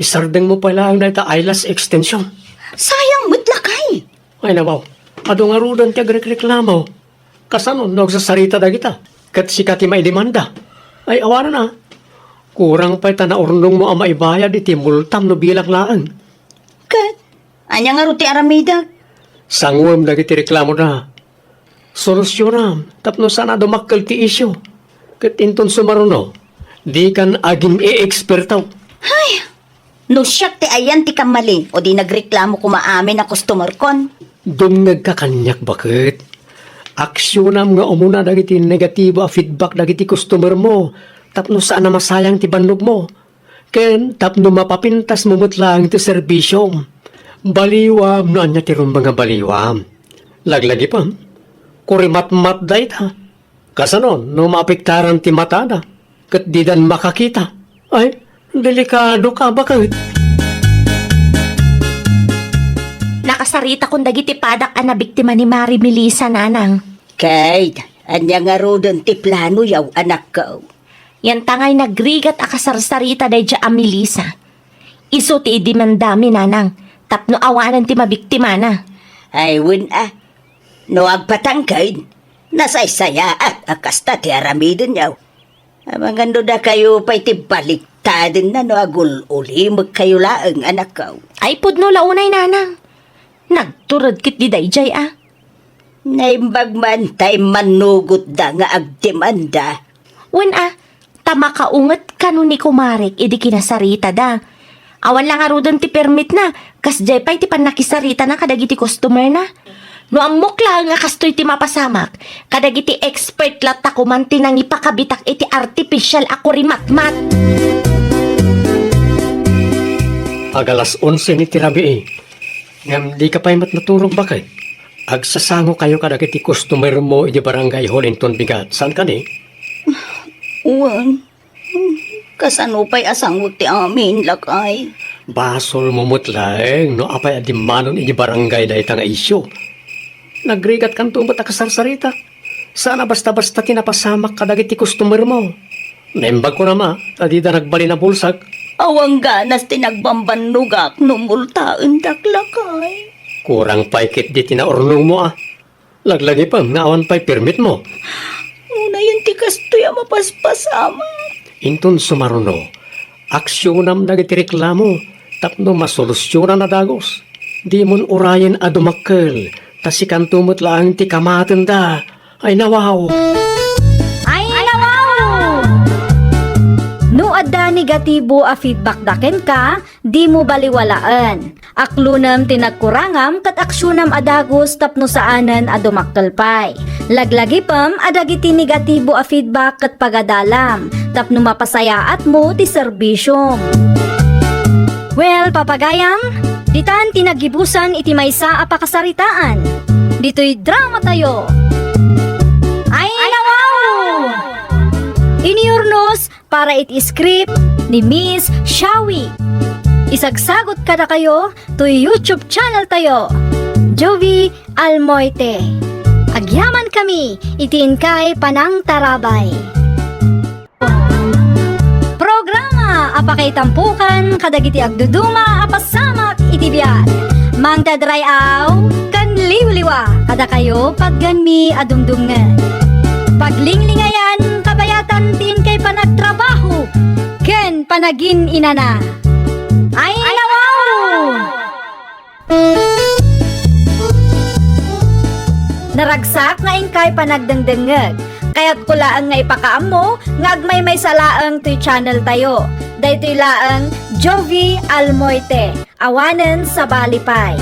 Isardengmo pay laeng dayta eyelash extension. Sayang met, lakay. Ay, nabaw. Adu ngaruden ti agrekreklamo. Kasano no agsasarita dagita? Ket sika ti maidemanda. Ay, awanen a. Kurang pay ta naurnongmo a maibayad iti multam no bilang laeng. Ket, ania ngarud ti aramidek? Sanguem dagiti reklamoda. Solusionam tapno saan a dumakkel ti isyu. Ket inton sumaruno, dikan agin-e-eksperto. Hay! No siak ti ayan ti kammali, o di nagreklamo koma amin a customerkon. Dumngegka kaniak, baket. Aksionam nga umuna dagiti negatibo a feedback dagiti customermo tapno saan a masayang ti bannogmo. Ken tapno mapapintasmo met laeng ti serbisiom. Baliwam no ania ti rumbeng a baliwam. Laglagipem, kurimatmat dayta. Kasano no maapektaran ti matada ket didan makakita? Ay, delikadoka, baket. Nakasaritakon dagiti padak a nabiktima ni Mari Melissa, nanang. Kate, ania ngaruden ti planoyo, anakko? Yanta ngay nagrigat a kasarsarita daydiay a Melissa. Isu ti idimandami, nanang, tapno awanen ti mabiktimana. Ay, wen a. No agpatangked, nasaysayaat a kasta ti aramidenyo. Amangan no dakayo pay ti baliktadenna no agul-ulimekkayo laeng, anakko. Ay, pudno la unay, nanang. Nagtured ketdi daydiay a. Naimbag man ta immannugotda nga agdemanda. Wen a, ta makaunget kano ni kumarek idi kinasaritada. Awan la ngaruden ti permitna, kasdiay pay ti pannakisaritana kadagiti customerna. No ammok laeng a kastoy ti mapasamak, kadagiti expert latta koman ti nangipakabitak iti artificial a kurimatmat. Agalas onse ni ti rabii, ngem dika pay met naturog, baket. Agsasangokayo kadagiti customermo iti barangay hall inton bigat, saan kadi? Wen, kasano pay a sanguek ti amin, lakay? Basolmo met laeng no apay a dimmanon iti barangay dayta nga isyu. Nagrigatkanto met a kasarsarita. Saan a basta-basta ti napasamak kadagiti customermo. Naimbag ko koma ta dida nagbalin a bulsak. Awan ganas ti nagbambannogak no multaendak, lakay. Kurang pay ketdi ti naurnongmo a. Laglagipem nga awan pay permitmo. Unayen ti kastoy a mapaspasamak. Inton sumaruno, aksionam dagiti reklamo tapno masolusionan a dagus. Dimon urayen a dumakkel, ta sikanto met laeng ti kamatenda. Ay, nawaw! Ay, nawaw! No adda negatibo a feedback da kenka, dimo baliwalaen. Aklonem ti nagkurangam ket aksionam a dagus tapno saanen a dumakkel pay. Laglagipem a dagiti negatibo a feedback ket pagadalam tapno mapasayaatmo ti serbisiom. Well, papagayam, Ditan ti naggibusan iti maysa a pakasaritaan. Ditoy dramatayo. Ay, nawaw! Iniurnos para iti script ni Miss Shawi. Isagsagot kadakayo toy YouTube channel tayo, Jovie Almoite. Agyamankami iti inkay panangtarabay. Programa a pakaitampokan kadagiti agduduma a pasamak iti biag. Mangdadray-aw ken liwliwa kadakayo patgenmi a dumdumngeg. Paglinglingayan kabayatan ti inkay panagtrabaho ken panagin-inana. Ay, nawaw! Naragsak nga inkay panagdengdengngeg. Kayatko laeng nga ipakaammo nga agmaymaysa laeng toy channel tayo. Daytoy laeng Jovie Almoite, awanen sabali pay.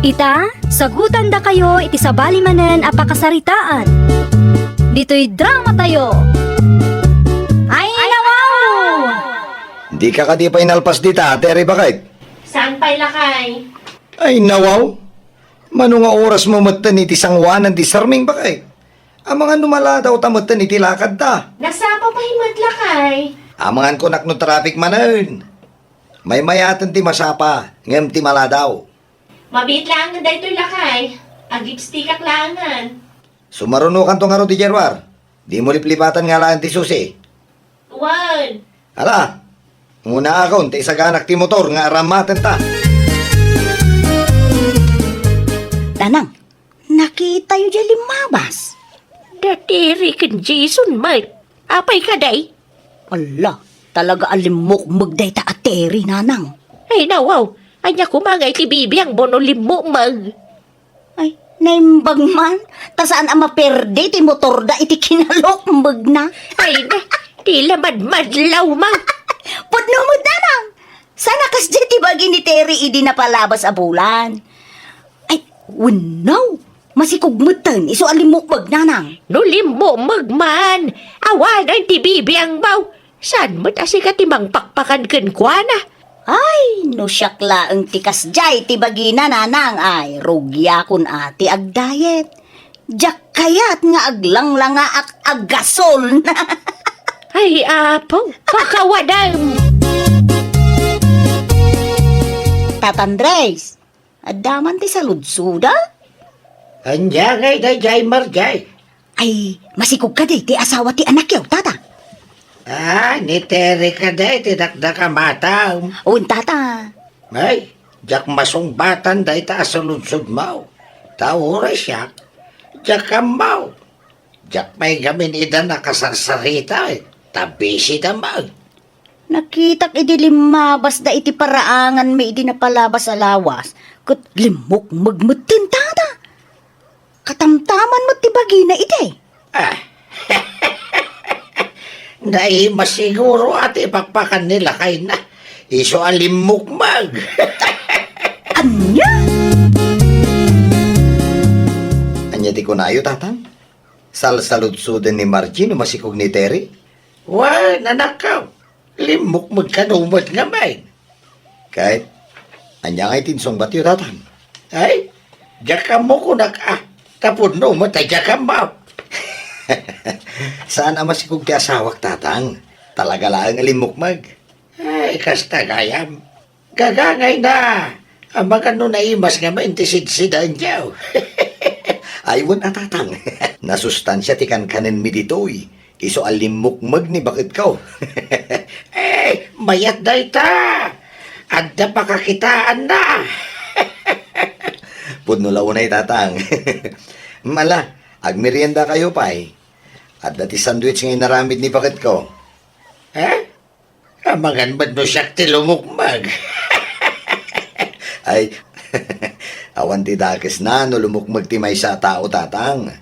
Ita, sagutandakayo iti sabali manen a pakasaritaan. Ditoy dramatayo. Ay, nawaw! Dika kadi pay nalpas dita, Terry, baket? Saan pay, lakay? Ay, nawaw! Mano nga orasmo metten iti sangoanan ti serming, baket? Amangan no maladawta metten iti lakadta. Nasapa pay met, lakay. Amangan kunak no traffic manen. Maymayaten ti masapa, ngem ti maladaw. Mabiit laengen daytoy, lakay. Agipstikak laengen. Sumarunokanto ngarud idiay ruar. Dimo liplipatan nga alaen ti susi. Wen. Ala, ngunaakon ta isaganak ti motor nga aramatenta. Nanang, nakitayo diay limmabas. Da Terry ken Jason met. Apay kadi? Ala, talaga a limmukmeg dayta a Terry, Nanang. Ay, nawaw. Ania koma nga iti bibiangmo no limmukmeg? Ay, naimbag man. Ta saan a maperde ti motorda iti kinalukmegna. Ay, na, ti la madmadlawmo. Pudno met, Nanang. Saan a kasdiay ti bagi ni Terry idi napalabas a bulan? Ay, wenno. Masikog metten isu a limmukmeg, Nanang. No limmukmeg man, awanen ti bibiangmo. Saan met a sika ti mangpakpakan kenkuana? Ay, no siak laeng ti kasdiay ti bagina, Nanang, ay, rugiakon a ti agdayet. Diak kayat nga aglanglanga ak a gasol. Ay, Apo, pakawadam! Tata Andres, adda man ti saludsoda? Ania ngay daydiay, Marjay? Ay, masikog kadi ti asawa ti anakyo, tata? Ah, ni Terry kadi ti dakdakamatam? Wen, tata. Ay, diak masungbatan dayta a saludsodmo. Ta uray siak, diak ammo. Diak pay gamin ida nakasarsarita, ta busy da man. Nakitak idi limmabasda iti paraanganmi idi napalabas a lawas, ket limmukmeg metten, tata. Katamtaman met ti bagina idi. Ah. Naimas siguro a ti pakpakan ni lakayna. Isu a limmukmeg. Ania? Ania ti kunayo, Tatang? Salsaludsoden ni Margie no masikog ni Terry? Wen, anakko. Limmukmeg kano met ngamin. Ket, ania ngay ti insungbatyo, Tatang? Ay, diak ammo kunak a, tapno met a diak ammo. Saan a masikog ti asawak, Tatang. Talaga laeng a limmukmeg. Ay, kasta gayam. Gagangayna. Amangan no naimas ngamin ti sidsidaenyo. Ay, wen a, Tatang. Nasustansia ti kankanenmi ditoy. Isu a limmukmeg ni baketko. Eh, mayat dayta. Adda pakakitaanna. Pudno la unay, Tatang. Ala, agmeriendakayo pay. Adda ti sandwich nga inaramid ni baketko. Eh? Amangan met no siak ti lumukmeg. Ay, awan ti dakesna no lumukmeg ti maysa a tao, Tatang.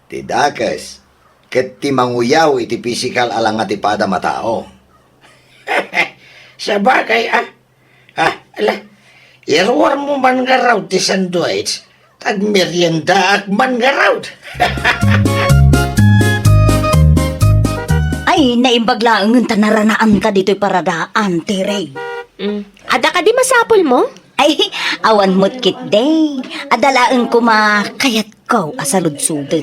Ti dakes, ket ti manguyaw iti pisikal a langatipadam a tao. Sabagay, ah. Ah, ala, iruarmo man ngarud ti sandwich, tagmeriendaak man ngarud. Ay, naimbag laengen ta naranaanka ditoy paradaan, Terry. Mm. Adda kadi masapulmo? Ay, awan met ketdi. Adda laeng koma kayatko a saludsoden.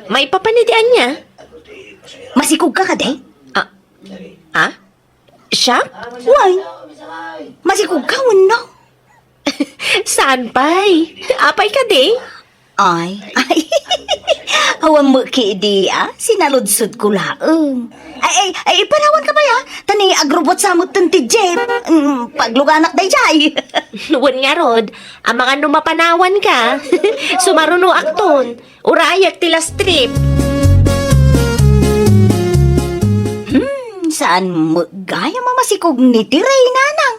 Maipapan idi ania? Masikogka kadi? Ah, ah? Siak? Wen. Masikogka wenno? Saan pay? Apay kadi? Ay, ay. Awan met ketdi, a? Sinaludsodko laeng. Ay, ay, ay, ipanawanka pay, a? Ta ni agrubot sa metten ti jeep. Mm, pagluganak daydiay. Wen ngarud, amangan no mapanawanka. Sumarunoakton. Urayek ti last trip. Hmm, saan met gayam a masikog ni Tiray, nanang?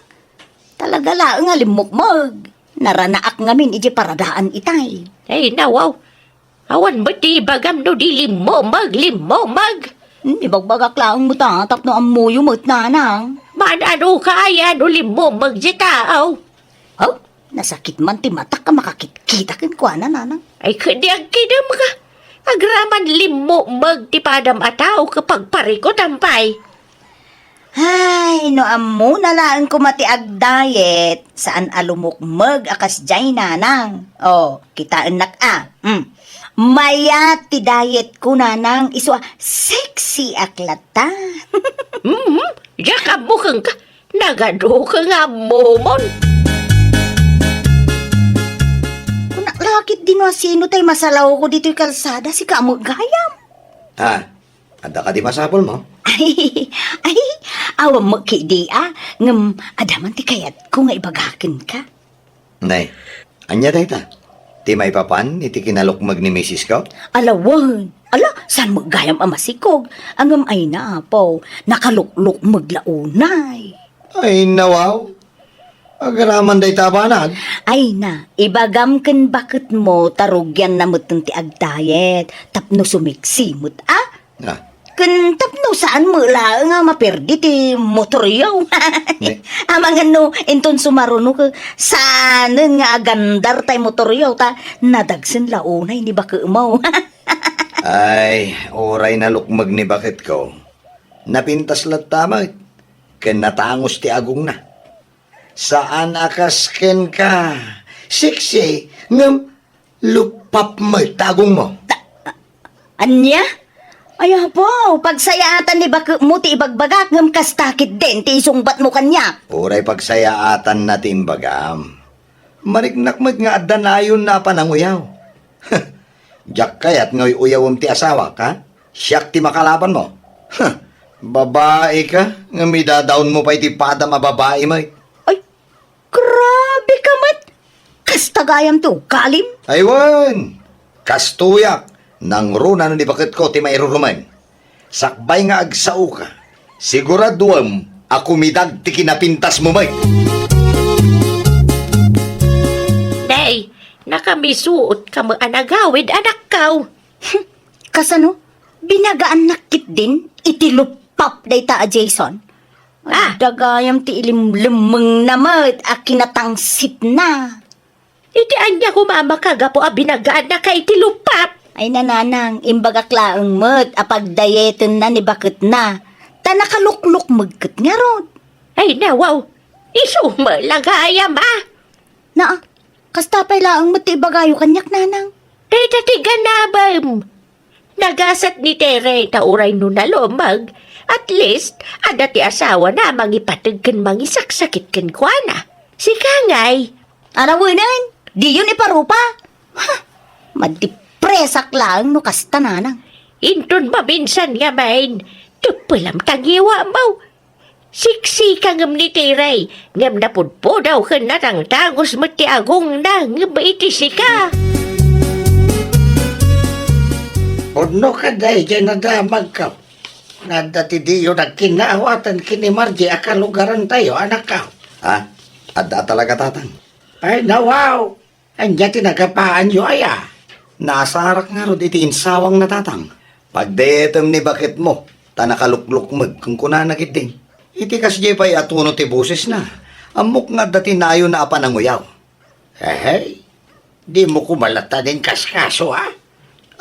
Talaga laeng a limmukmeg. Naranaak ngamin idiay paradaan itay. Ay, nawaw. Awan met ti ibagam no di limmumeg, limmumeg. Hmm, ibagbagak laeng met a tapno ammoyo met, nanang. Maan-anoka aya no limmumeg ti tao? Oh, nasakit man ti matak a makakitkita kenkuana, nanang. Ay, ket di agkidem ka. Agraman limmumeg ti padam a tao ket pagparikutan pay. Ay, no ammona laeng koma ti agdayet, saan a lumukmeg a kasdiay, nanang. Oh, kitaennak a. Mm. Mayat ti diet ko, nanang, isu a sexy ak latta. Mm, diak ammo kenka. Nagaduka nga ammomon. Kunak lakit di no asino tay masalawko ditoy kalsada, sika met gayam. Ah, adda kadi masapulmo? Ay, ay, awan met ketdi a, ngem adda man ti kayatko nga ibaga kenka. Nay, ania dayta? Ti maipapan iti kinalukmeg ni misisko? Ala wen. Ala, saan met gayam a masikog? Ngem ay na, Apo, nakaluklukmeg la unay. Ay, nawaw. Agraman dayta a banag? Ay na, ibagam ken baketmo ta rugianna metten ti agdayet tapno sumiksi met, a? Ah. Ken tapno saan met laeng a maperdi ti motoryo. Ne. Amangan no inton sumaruno ket saanen nga agandar tay motoryo ta nadagsen la unay ni baketmo. Ay, uray nalukmeg ni baketko. Napintas latta met, ken natangos ti agongna. Saan a kas kenka, siksi, ngem luppap met ti agongmo. Ta-, ania? Ay, Apo, pagsayaatan ni baketmo ti ibagbagak, ngem kasta ketdin ti isungbatmo kaniak. Uray pagsayaatanna ti imbagam. Mariknak met nga adda nayonna a pananguyaw. Diak kayat nga uy-uyawem ti asawak, ha? Siak ti makalabanmo. Huh, babaika, ngem idadaonmo pay ti padam a babai met. Ay, grabe ka met! Kasta gayam ti ugalim? Ay wen, kastoyak, nangruna no ni baketko ti mairurumeng. Sakbay nga agsaoka, siguraduem a kumidag ti kinapintasmo met. Nay, nakamisuot ka met a nagawid, anakkaw. Kasano? Binagaannak ketdin iti luppap dayta a Jason? Ah! Adda gayam ti ilimlemmengna met a kinatangsitna. Iti ania koma a makagapu a binagaannaka iti luppap? Ay, nanang, imbagak laeng met a pagdayetenna ni baketna. Ta nakaluklukmeg ket ngarud. Ay, nawaw. Isu met la gayam, a. Naa, kasta pay laeng met ti ibagayo kaniak, nanang. Dayta ti ganabem. Nagasat ni Tere ta uray no nalumeg, at least, adda ti asawana a mangipateg ken mangisaksakit kenkuana. Sika ngay. Arawenen, diyon iparupa. Ha, madipresak laeng no kasta, nanang. Inton maminsan ngamin, teppelam ta ngiwam, aw. Siksika ngem ni Tere, ngem napudpudaw ken natangtangos met ti agongna ngem iti sika. Pudno ka daydiay nadamagko. Nga adda ti diyo nagkinnaawatan ken ni Margie a kalugarantayo, anakko. Ha? Adda talaga, Tatang. Ay, nawaw! Ania ti nagapaanyo aya? Naasarak ngarud iti insawangna, Tatang. Pagdayetem ni baketmo, ta nakaluklukmeg, kunkunana ketdin. Iti kasdiay pay a tono ti bosesna, ammok nga adda ti nayonna a pananguyaw. Ehey, dimo koma latta inkaskaso, a?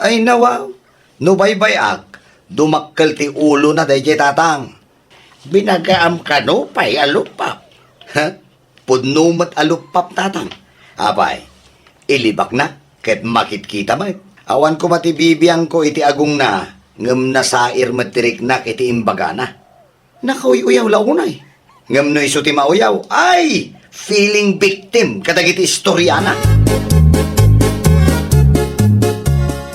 Ay, nawaw. No baybay-ak, dumakkel ti ulona daydiay, Tatang. Binagaam kano pay a luppap. Ha? Pudno met a luppap, Tatang. Apay, ilibaknak ket makitkita met. Awan koma ti bibiangko iti agongna, ngem nasair met ti riknak iti imbagana. Nakauy-uyaw la unay. Ngem no isu ti mauyaw, ay, feeling victim kadagiti istoriana.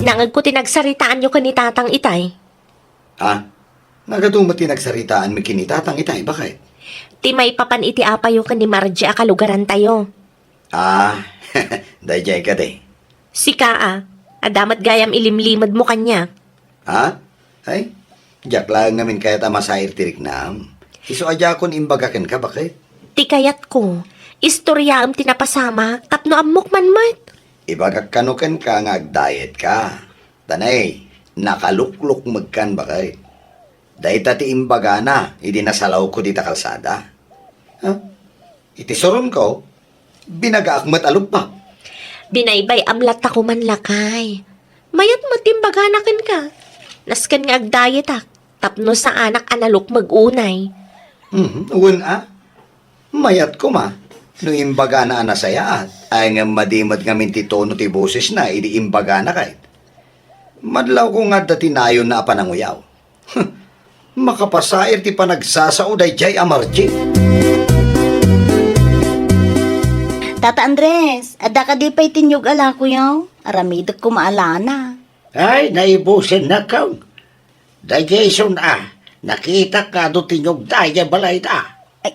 Nangegko ti nagsaritaanyo ken ni Tatang itay. Ha? Nagadu met ti nagsaritaanmi ken ni Tatang itay, baket? Ti maipapan iti apayo ken ni Margie a kalugarantayo. Ah, daydiay kadi. Sika a, adda met gayam ilimlimedmo kaniak. Ha? Ay, diak laeng ngamin kayat a masair ti riknam. Isu a diakon imbaga kenka, baket? Ti kayatko, istoriaem ti napasamak tapno ammok man met. Ibagak kano kenka nga agdayetka. Tanay, nakaluklukmegkan, baket. Dayta ti imbagana idi nasalawko dita kalsada. Ha? Iti suronko, binagaak met a luppap. Binaybay-am latta koma, lakay. Mayat met ti imbagana kenka. Nasken nga agdayetak tapno saanak a nalukmeg unay. Mhm, wen a? Mayat koma no imbagana a nasayaat, ay ngem madi met ngamin ti tono ti bosesna idi imbagana ket. Madlawko nga adda ti nayonna a pananguyaw. Makapasair ti panagsasao daydiay a Margie. Tata Andres, adda kadi pay ti niyog a lakoyo? Aramidek koma a lana. Ay, naibusennak. Daydiay isun a, nakitak nga adu ti niyogda idiay balayda. Ay,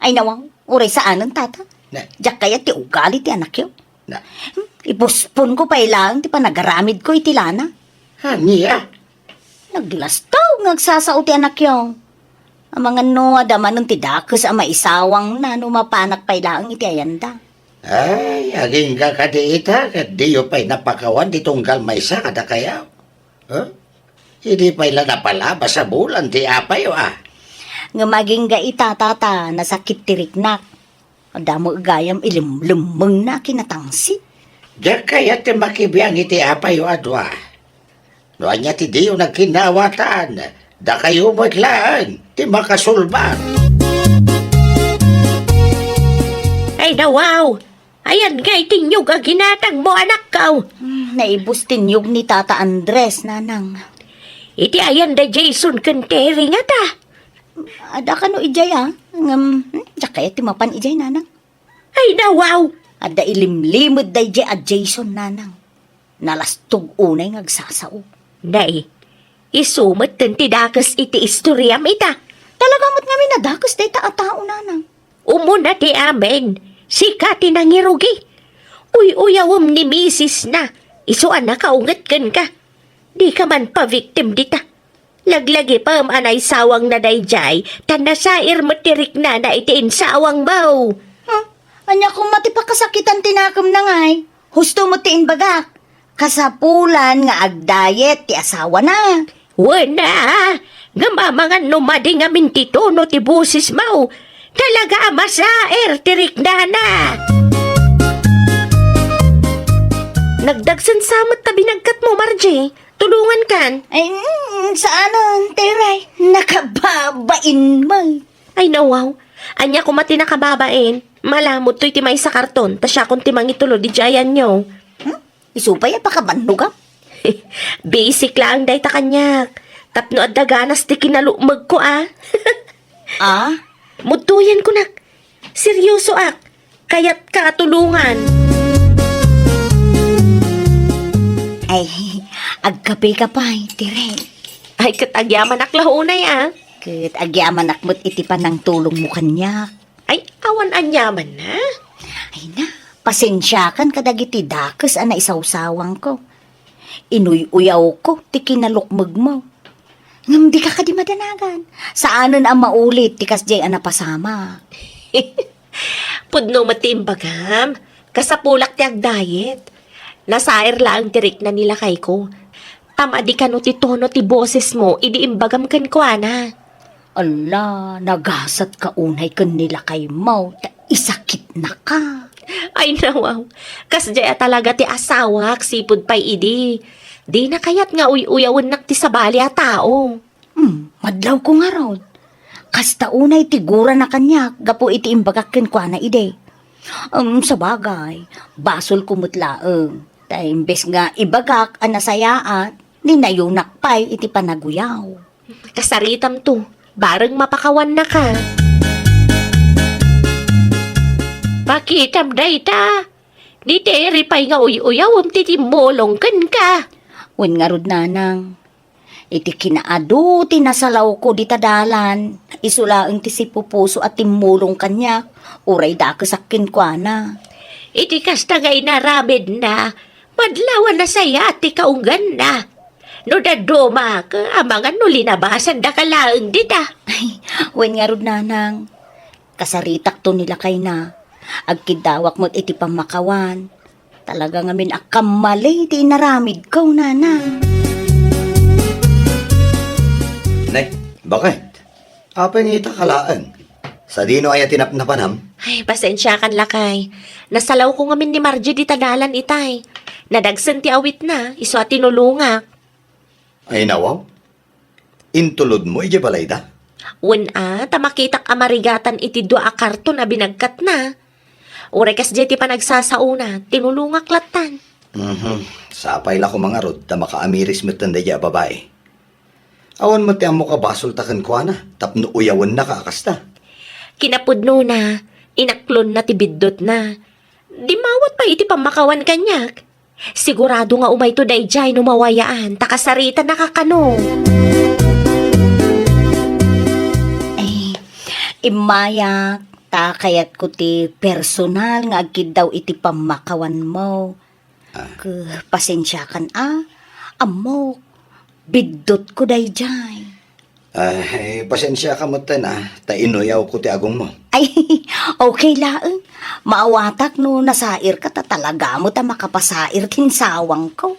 ay, nawaw, uray saanen, Tata. Na- Diak kayat ti ugali ti anakyo. Na- Hmm, ipusponko pay laeng ti panagaramidko iti lana. Ania? Naglastaw nga agsasao ti anakyo. Amangan no adda manen ti dakes a maisawangna no mapanak pay laeng iti ayanda. Ay, agingga kadi ita, ket diyo pay napakawan ti tunggal maysa kadakayo? Huh? Idi pay la napalabas a bulan ti apayo, a? Ngem agingga ita, Tata, nasakit ti riknak. Adda met gayam ilimlemmengna a kinatangsit. Diak kayat ti makibiang iti apayo a dua. No ania ti diyo nagkinnaawatan, dakayo met laeng ti makasulbad. Ay, nawaw! Ayan ngay ti niyog a ginatangmo, anakko. Hmm, naibus ti niyog ni Tata Andres, Nanang. Iti ayan da Jason ken Terry ngata? Adda kano idiay, a? Ngem, hmm, diak kayat ti mapan idiay, Nanang. Ay, nawaw! Adda ilimlimed daydiay a Jason, Nanang. Nalastog unay nga agsasao. Nay, isu metten ti dakes iti istoriam ita. Talaga met ngamin a dakes dayta a tao, Nanang. Umuna ti amin, sika ti nangirugi. Uy-uyawem ni misisna, isu a nakaunget kenka. Dika man pa-victim dita. Laglagipem a naisawangna daydiay, ta nasair met ti riknana iti insawangmo. Huh? Ania koma ti pakasakitan ti nakemna ngay? Husto met ti imbagak. Kasapulan nga agdayet ti asawana. Wen a, ngem amangan no madi ngamin ti tono ti bosesmo. Talaga a masair ti riknana. Nagdagsen sa met ta binagkatmo, Margie. Tulongankan. Ay, mm, saanen, Teray. Nakababain mo. Ay, nawaw. Ania koma ti nakababain? Malamud toy ti maysa karton, ta siakon ti mangitulod idiay ayanyo. Hmm? Isu pay a pakabannogam? Basic laeng dayta kaniak. Tapno adda ganas ti kinalukmegko, a. Ah? Mudtoyenko nak. Seryosoak. Kayatka a tulongan. Ay, agkape ka pay, Tere. Ay, ket agyamanak la unay, a. Ket agyamanak met iti panangtulongmo kaniak. Ay, awan aniamanna. Ay na, pasensiakan kadagiti dakes a naisawsawangko. Inuy-uyawko ti kinalukmegmo. Ngem dika kadi madanagan. Saanen a maulit ti kasdiay a napasamak. Pudno met ti imbagam. Kasapulak ti agdayet. Nasair laeng ti rikna ni lakayko. Ta madi kano ti tono ti bosesmo idi imbagam kenkuana. Ala, nagasatka unay ken ni lakaymo, ta isakitnaka. Ay, nawaw. Kasdiay a talaga ti asawak, sipud pay idi. Dina kayat nga uy-uyawennak ti sabali a tao. Hmm, madlawko ngarud. Kasta unay ti gurana kaniak gapu iti imbagak kenkuana idi. Em, sabagay, basolko met laeng. Ta imbes nga ibagak a nasayaat, ni nayunak pay iti panaguyaw. Kasaritamto, bareng mapakawannaka. Pakitam dayta. Dayta pay nga uy-uyawem ti timmulong kenka. Wen ngarud, nanang, iti kinaadu ti nasalawko dita dalan, isu laeng ti sipupuso a timmulong kaniak, uray dakesak kenkuana. Iti kasta nga inaramidna, madlaw a nasayaat ti kaungganna. No dadduma, amangan no linabasandaka laeng dita. Ay, wen ngarud, nanang. Kasaritakto ni lakayna. Agkiddawak met iti pammakawan. Talaga ngamin a kammali ti inaramidko, nanang. Ne, bakit? Apay nga ita ka laeng? Sadino aya ti napnapanam? Ay, pasensiakan, lakay. Nasalawko ngamin ni Margie dita dalan itay. Nadagsen ti awitna, isu a tinulongak. Ay, nawaw. Intulodmo idiay balayda? Wen a, ta makitak a marigatan iti dua a karton a binagkatna. Uray kasdiay ti panagsasaona, tinulongak lattan. Mhm. Sapay la koma ngarud ta makaamiris metten daydiay a babai. Awan met ti ammok a basolta kenkuana tapno uyawennaka a kasta. Kinapudnona, inaklonna ti biddutna. Dimmawat pay iti pammakawan kaniak. Sigurado nga umayto daydiay no mawayaan, ta kasaritanaka kano. Ay, immayak, ta kayatko ti personal nga agkiddaw iti pammakawanmo. Ah. Ke, pasensiakan a, ammok, biddutko daydiay. Ay, pasensiaka metten a, ta inuyawko ti agongmo. Ay, okay laeng. Maawatak no nasairka ta talaga met a makapasair ti insawangko.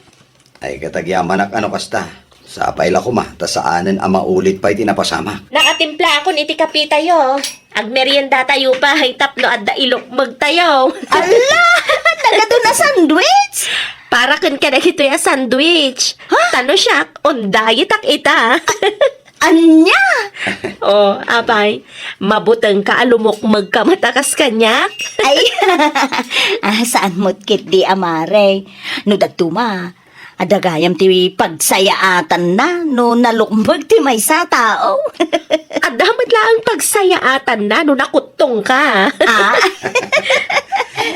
Ay, ket agyamanak a no kasta. Sapay la koma, ta saanen a maulit pay ti napasamak. Nakatimplaakon iti kapitayo. Agmeriendatayo pay tapno adda ilukmegtayo. Ala! Nagadun a sandwich? Para ken kadagitoy a sandwich. Ha? Ta no siak, on diet-ak ita. Ania? Oh, apay, mabutengka a lumukmegka met a kas kaniak? Ay, ah, saan met ketdi, amare. No dadduma, adda gayam ti pagsayaatanna no nalukmeg ti maysa a tao. Adda met laeng pagsayaatanna no nakuttongka. Ah?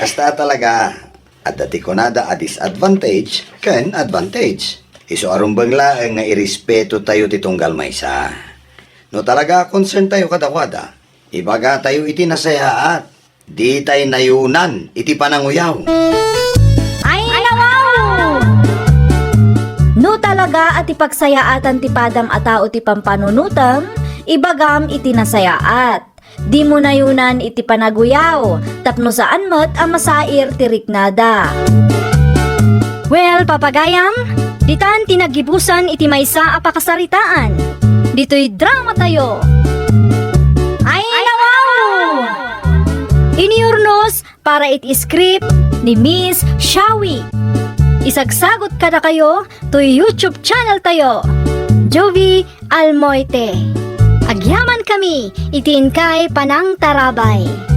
Kasta talaga. Adda ti kunada a disadvantage ken advantage. Isu a rumbeng laeng nga irespetotayo ti tunggal maysa. No talaga a concerntayo kadakuada, ibagatayo iti nasayaat. Ditay nayunan iti pananguyaw. Ay, nawaw! No talaga a ti pagsayaatan ti padam a tao ti pampanunotem, ibagam iti nasayaat. Dimo nayunan iti panaguyaw, tapno saan met a masair ti riknada. Well, papagayam, ditan ti naggibusan iti maysa a pakasaritaan. Ditoy dramatayo. Ay, nawaw! Iniurnos para iti script ni Miss Shawi. Isagsagot kadakayo toy YouTube channel tayo, Jovie Almoite. Agyaman kami iti inkay panangtarabay.